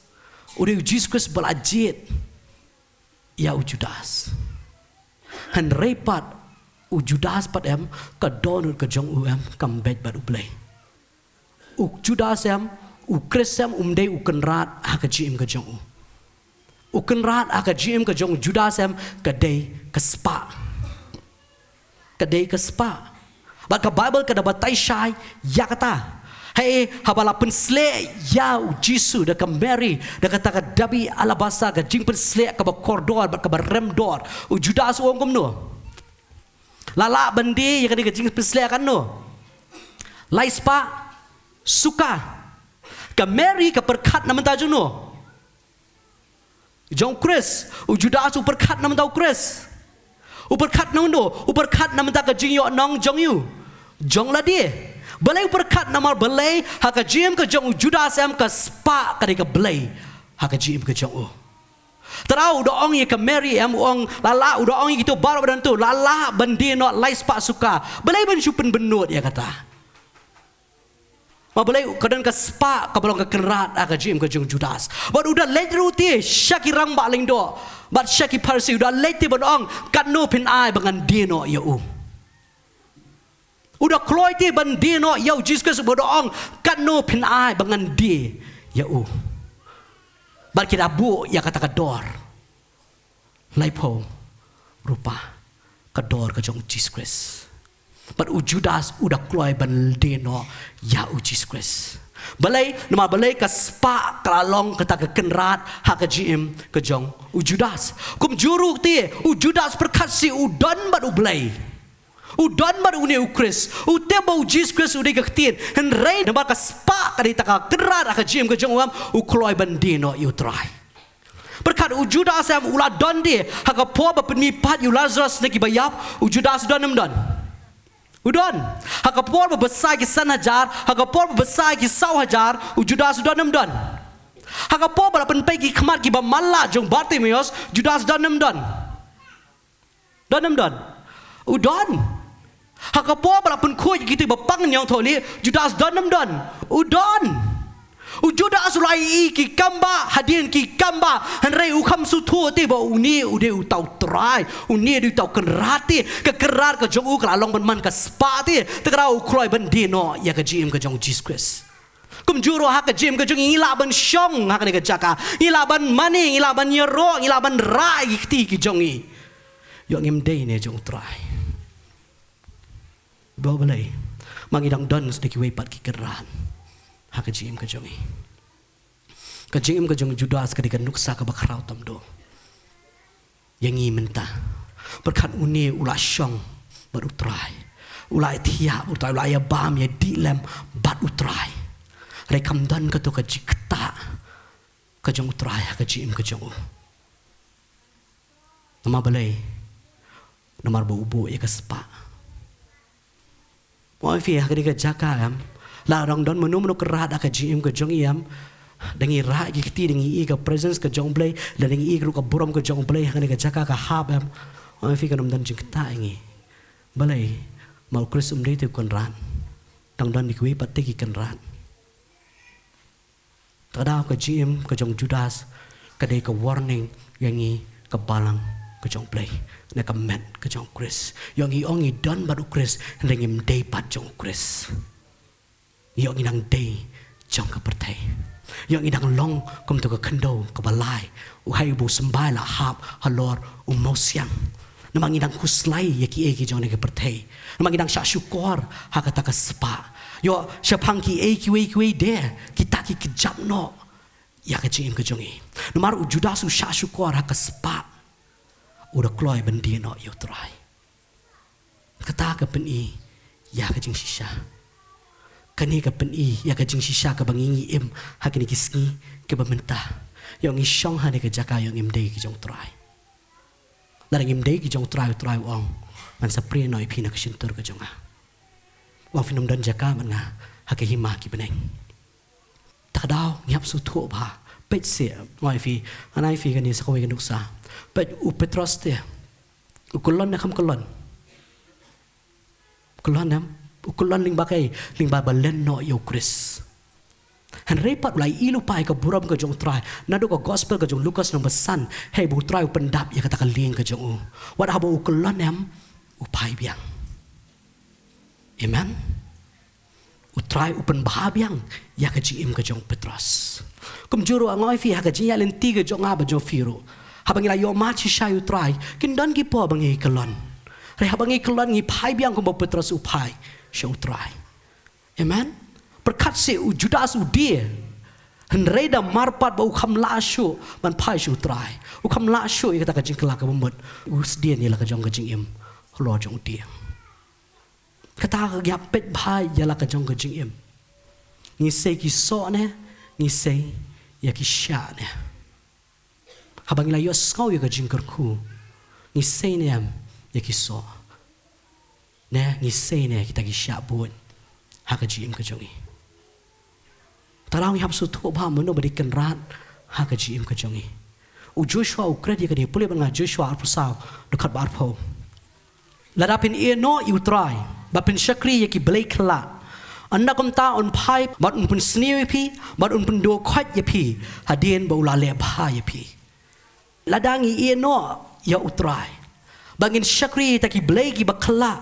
U dei u Jisu Khrist ba la jied ïa u Judas. Hynrei pat u Judas pat em, ka dohnud ka jong u em kam beit bad U Blei. U Judas em, u Khrist em um dei u kynrad ha ka jingim ka jong u. U kynrad ha ka jingim ka jong u Judas em ka dei ka spah. Ka dei ka spah. Bad ka Baibl ka da batai shai ïa kata. Hei, haba la pynsleh ïa u Jisu da ka Mary da kata ka dabi alabasta, ka jingpynsleh kaba kordor bad kaba remdor, u Judas u ong kumno? La lah ban die ïa kane ka jingpynsleh katno? Lai spah suka. Ka Mary ka pyrkhat na bynta jong no? Jong u Khrist. U Judas u pyrkhat na bynta u Khrist. U pyrkhat na uno? U pyrkhat na bynta ka jingïohnong jong u, jong lade. Balei u pyrkhat? Namar balei? Ha ka jingim ka jong u Judas em ka spah ka dei ka blei ha ka jingim ka jong u. Tang u da ong ïa ka Mary em, u ong la lah, u da ong ïa kito baroh ba don to, la lah ban die noh lai spah suka. Balei ban shu pynbynnud ïa kata? Ma balei? Ka don ka spah kaba long ka kynrad ha ka jingim ka jong u Judas. Bad u da leit ruh te sha ki rangbah lyngdoh bad sha ki Pharisi, u da leit te ban ong katno phin ai ba ngan die noh ïa u. U da kloi te ban die noh ïa u Jisu Khrist, u da ong katno phin ai ba ngan die ïa u. Bad ki da buh ïa kata ka dor. Laiphew rupa ka dor ka jong u Jisu Khrist. Bad u Judas u da kloi ban die noh ïa u Jisu Khrist. Balei? Namar balei? Ka spah ka la long kata ka kynrad ha ka jingim ka jong u Judas. Kumjuh ruh te u Judas pyrkhat shi u don bad U Blei. U don bad une u Khrist. U tip ba u Jisu Khrist u dei ka ktien. Hynrei namar ka spah ka dei ta ka kynrad ha ka jingim ka jong u em, u kloi ban die noh ïa u Trai. Pyrkhat u Judas em, u la don de ha ka por ba pynmih pat ïa u Lazarus na ki baïap, u Judas u don ne um don? U don. Ha ka por ba bsa ki san hajar, ha ka por ba bsa ki saw hajar, u Judas u don ne em don? Ha ka por ba la pynpei ki khmat ki ba man la jong Bartimaeus, Judas don ne em don? Don ne em don? U don. Ha ka por ba la pynkhuid ïa kito ba pang ñiangthohlieh, Judas don ne em don? U don. U Judas u la ïohi ki kam ba hadien ki kam ba, hynrei u kham sngewthuh te ba une u dei uta u Trai, une u dei uta u Kynrad te. Ka kynrad ka jong u ka la long ban man ka spah te. Te ka daw u kloi ban die noh ïa ka jingim ka jong u Jisu Khrist. Kumjuh ruh ha ka jingim ka jong ngi, ngi lah ban shong ha kane ka jaka, ngi lah ban mane, ngi lah ban ïaroh, ngi lah ban rah ïa ki kti ki jong ngi. Ïoh ngim dei ne jong u Trai. Ba balei? Ma ngi dang don sa da kiwei pat ki kynrad ha ka jingim ka jong ngi. Ka jingim ka jong u Judas ka dei ka nuksa kaba khraw tam dor ïa ngi mynta. Pyrkhat une u la shong bad u Trai, u la ïathiah bad u Trai, u la ïabam ïadih lem bad u Trai. Hynrei kam don kato ka jingktah ka jong u Trai ha ka jingim ka jong u. Namar balei? Namar ba u buh ïa ka spah. Ong ïa phi ha kane ka jaka em, la dang don mano mano kynrad ha ka jingim ka jong ngi em, da ngi rah ïa ki kti, da ngi ïohi ka presence ka jong u Blei, da ngi ïohi ruh ka burom ka jong u Blei ha kane ka jaka ka hap em, ong ïa phi kan ym don jingktah ïa ngi. Balei? Ma u Khrist um dei te u kynrad. Dang don da kiwei pat te ki kynrad. Te ka daw ka jingim ka jong u Judas ka dei ka warning ïa ngi, ka balang ka jong u Blei, ne ka met ka jong u Khrist. Ïoh ngi ong ngi don bad u Khrist, hynrei ngim dei pat jong u Khrist. Ïoh ngi nang dei jong ka pyrthei. Ïoh ngi nang long kum tu ka khyndew kaba lai, u hai uba u symbai la hap halor u mawsiang. Namar ngi dang khuslai ïa kiei ki jong kane ka pyrthei. Namar ngi dang shah shukor ha kata ka spah. Ïoh shaphang kiei kiwei kiwei de kita ki kjap noh ïa ka jingim ka jong ngi. Namar u Judas u shah shukor ha ka spah, u da kloi ban die noh ïa u Trai. Kata ka pyni ïa ka jingshisha. Kane ka pyni ïa ka jingshisha kaba ngi ngi im ha kine ki sngi kiba mynta. Ïoh ngi shong ha kane ka jaka, ïoh ngim dei ki jong u Trai. Lada ngim dei ki jong u Trai, u Trai u ong, ngan sa prie noh ïa phi na ka shyntur ka jong nga. U ong phin ym don jaka bad nga ha ka hima ki bneng. Te ka daw ngi hap sngewthuh bha. Peit seh, ong ïa phi, ngan ai phi kane sa kawei ka nuksa. Peit u Petros te, u kyllon ne kham kyllon? Kyllon em? U kyllon lyngba kaei? Lyngba ba len noh ïa u Khrist. Hynrei pat u la ïohi lypa ïa ka burom ka jong u Trai. Naduh ka gospel ka jong u Lukas number san, hei ba u Trai u pyndap ïa kata ka lieng ka jong u. Wat haba u kyllon em, u phai biang. Amen. U Trai u pynbha biang ïa ka jingim ka jong u Petros. Kumjuh ruh nga ong ïa phi ha ka jingïaid lynti ka jong nga bad jong phi ruh, haba ngi la ïoh mad shisha ïa u Trai, kin don ki por ba ngi kyllon. Hynrei haba ngi kyllon ngi phai biang kumba u Petros u phai sha u Trai. Amen. Pyrkhat seh, u Judas u die, hynrei da mar pat ba u kham lah shuh ban phai sha u Trai, u kham lah shuh ïa kata ka jingkylla kaba mut, u sdien ïa la ka jong ka jingim halor jong u die. Kata ka ngi hap peit bha ïa la ka jong ka jingim. Ngi sei ki soh ne ngi sei ïa ki shiah ne? Haba ngi la ïohsngew ïa ka jingkyrkhu, ngi sei ne em ïa ki soh, ne ngi sei ne kita ki shiah buit ha ka jingim ka jong ngi? Te ka daw ngi hap sngewthuh bha mano ba dei kynrad ha ka jingim ka jong ngi. U Joshua u kren ïa kane, pule bad nga Joshua arphew saw, dkhot ba arphew. Lada phin ïehnoh ïa u Trai bad phin shakri ïa ki blei khyllah, ynda kumta un phai bad un pynsniew ïa phi bad un pynduh khoit ïa phi hadien ba u la leh bha ïa phi. Lada ngi ïehnoh ïa u Trai bad ngin shakri ïa kita ki blei kiba khyllah,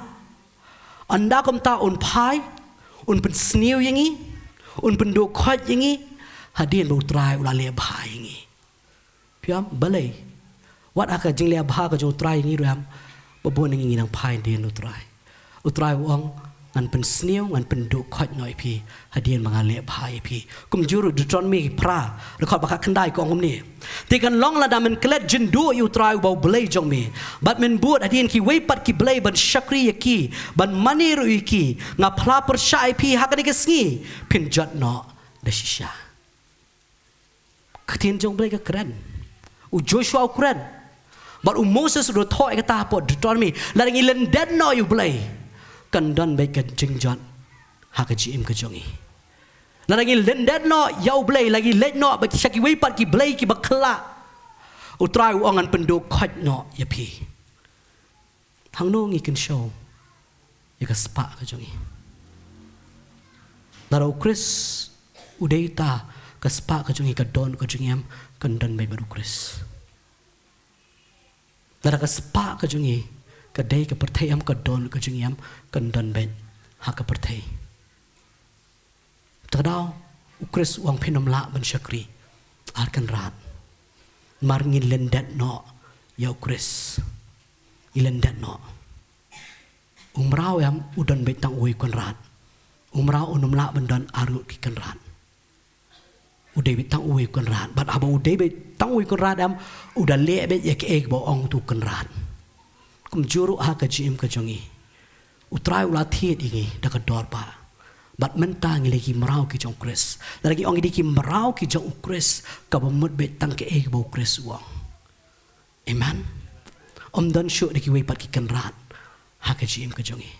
ynda kumta un phai, un pynsniew ïa ngi, un pynduh khoit ïa ngi hadien ba u Trai u la leh bha ïa ngi. Phi ong balei? Wat ha ka jingleh bha ka jong u Trai ïa ngi ruh em, ba bun na ngi ngi nang phai hadien u Trai. U Trai u ong, ngan pynsniew, ngan pynduh khoit noh ïa phi hadien ba nga leh bha ïa phi. Kumjuh ruh Deuteronomi phra, dkhot ba khatkhyndai ka ong kumne: Te kan long lada men klet jynduh ïa u Trai uba u Blei jong me, bad men bud hadien kiwei pat ki blei ban shakri ïa ki, ban mane ruh ïa ki, nga phla pyrshah ïa phi ha kane ka sngi, phin jot noh da shisha. Ka ktien jong u Blei ka kren. U Joshua u kren. Bad u Moses u da thoh ïa kata hapoh Deuteronomi. Lada ngi lyndet noh ïa u Blei, kan don beit ka jingjot ha ka jingim ka jong ngi. Lada ngi lyndet noh ïa U Blei, lada ngi leit noh bad sha kiwei pat ki blei kiba khyllah, U Trai u ong ngan pynduh khoit noh ïa phi. Hangno ngi kynshew ïa ka spah ka jong ngi? Lada U Khrist u dei uta, ka spah ka jong ngi, ka dohnud ka jong ngi em kan don beit bad U Khrist? Lada ka spah ka jong ngi ka dei ka pyrthei em, ka dohnud ka jong ngi em kan don beit ha ka pyrthei? Te ka daw U Khrist u ong phin ym lah ban shakri ar kynrad. Namar ngi lyndet noh ïa U Khrist. Ngi lyndet noh. U mraw em u don beit tang uwei u kynrad. U mraw un ym lah ban don ar ngut ki kynrad. U dei beit tang uwei u kynrad. Bad haba u dei beit tang uwei u kynrad em, u da leh beit ïa kaei kaba u ong utu u kynrad. Kumjuh ruh ha ka jingim ka jong ngi, U Trai u la thied ïa ngi da ka dor ba, bad mynta ngi la ki mraw ki jong U Khrist. Lada ngi ong ngi dei ki mraw ki jong U Khrist, kaba mut beit tang kaei kaba U Khrist u ong. Amen. Ym don shuh da kiwei pat ki kynrad ha ka jingim ka jong ngi.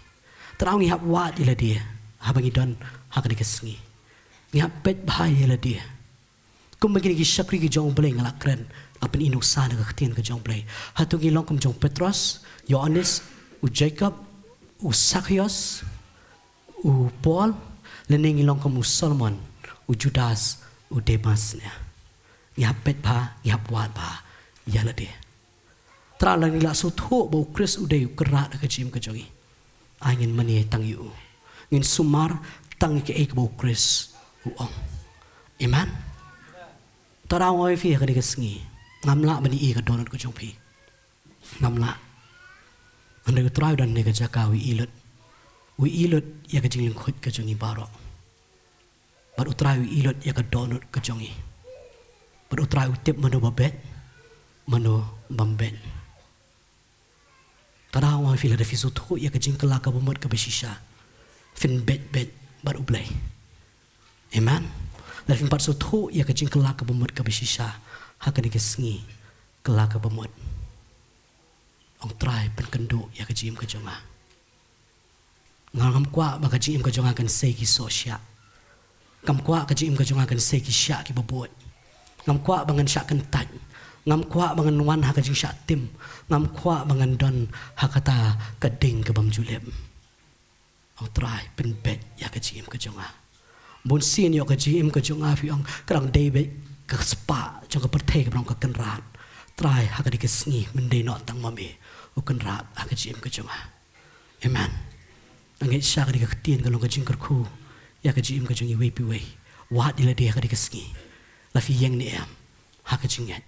Te ngi hap wad ïa lade haba ngi don ha kane ka sngi. Ngi hap peit bha ïa lade. Kumba kine ki shakri ki jong U Blei nga la kren, nga pyn-i nuksa na ka ktien ka jong U Blei. Hato ngi long kum jong u Petros, Ïoannis, u Jakob, u Sakhaios, u Paul, lane ngi long kum u Solomon, u Judas, u Demas ne? Ngi hap peit bha, ngi hap wad bha ïa lade. Te lada ngi la sngewthuh ba U Khrist u dei u kynrad ha ka jingim ka jong ngi, ai ngin mane tang ïa u. Ngin sumar tang ïa kaei kaba U Khrist u ong. Amen. Te nga ong ïa phi ha kane ka sngi, ngam lah ban ïohi ïa ka dohnud ka jong phi. Ngam lah. Hynrei U Trai u don ha kane ka jaka, u ïohi lut. U ïohi lut ïa ka jinglyngkhuit ka jong ngi baroh. Bad U Trai u ïohi lut ïa ka dohnud ka jong ngi. Bad U Trai u tip mano ba beit, mano bym beit. Te nga ong ïa phi, lada phi sngewthuh ïa ka jingkylla kaba mut kaba shisha, phin beit beit bad U Blei. Amen. Lada phin pat sngewthuh ïa ka jingkylla kaba mut kaba shisha ha kane ka sngi, kylla kaba mut. Ong, Trai, pynkynduh ïa ka jingim ka jong nga. Nga ngam kwah ba ka jingim ka jong nga kan sei ki sohshiah. Ngam kwah ka jingim ka jong nga kan sei ki shiah kiba bud. Ngam kwah ba ngan shah kyntait. Ngam kwah ba ngan wan ha ka jingshah tim. Ngam kwah ba ngan don ha kata ka ding ka bym ju lip. Ong, Trai, pynbeit ïa ka jingim ka jong nga. Bunsien ïoh ka jingim ka jong nga, phi ong, ka dang dei beit ka spah jong ka pyrthei kaba long ka kynrad. Trai, ha kane ka sngi, men dei noh tang ma me u kynrad ha ka jingim ka jong nga. Amen. Nga ngeit shisha kane ka ktien ka long ka jingkyrkhu ïa ka jingim ka jong iwei pa iwei. Wad ïa lade ha kane ka sngi. La phi ïeng ne em ha ka jingngeit?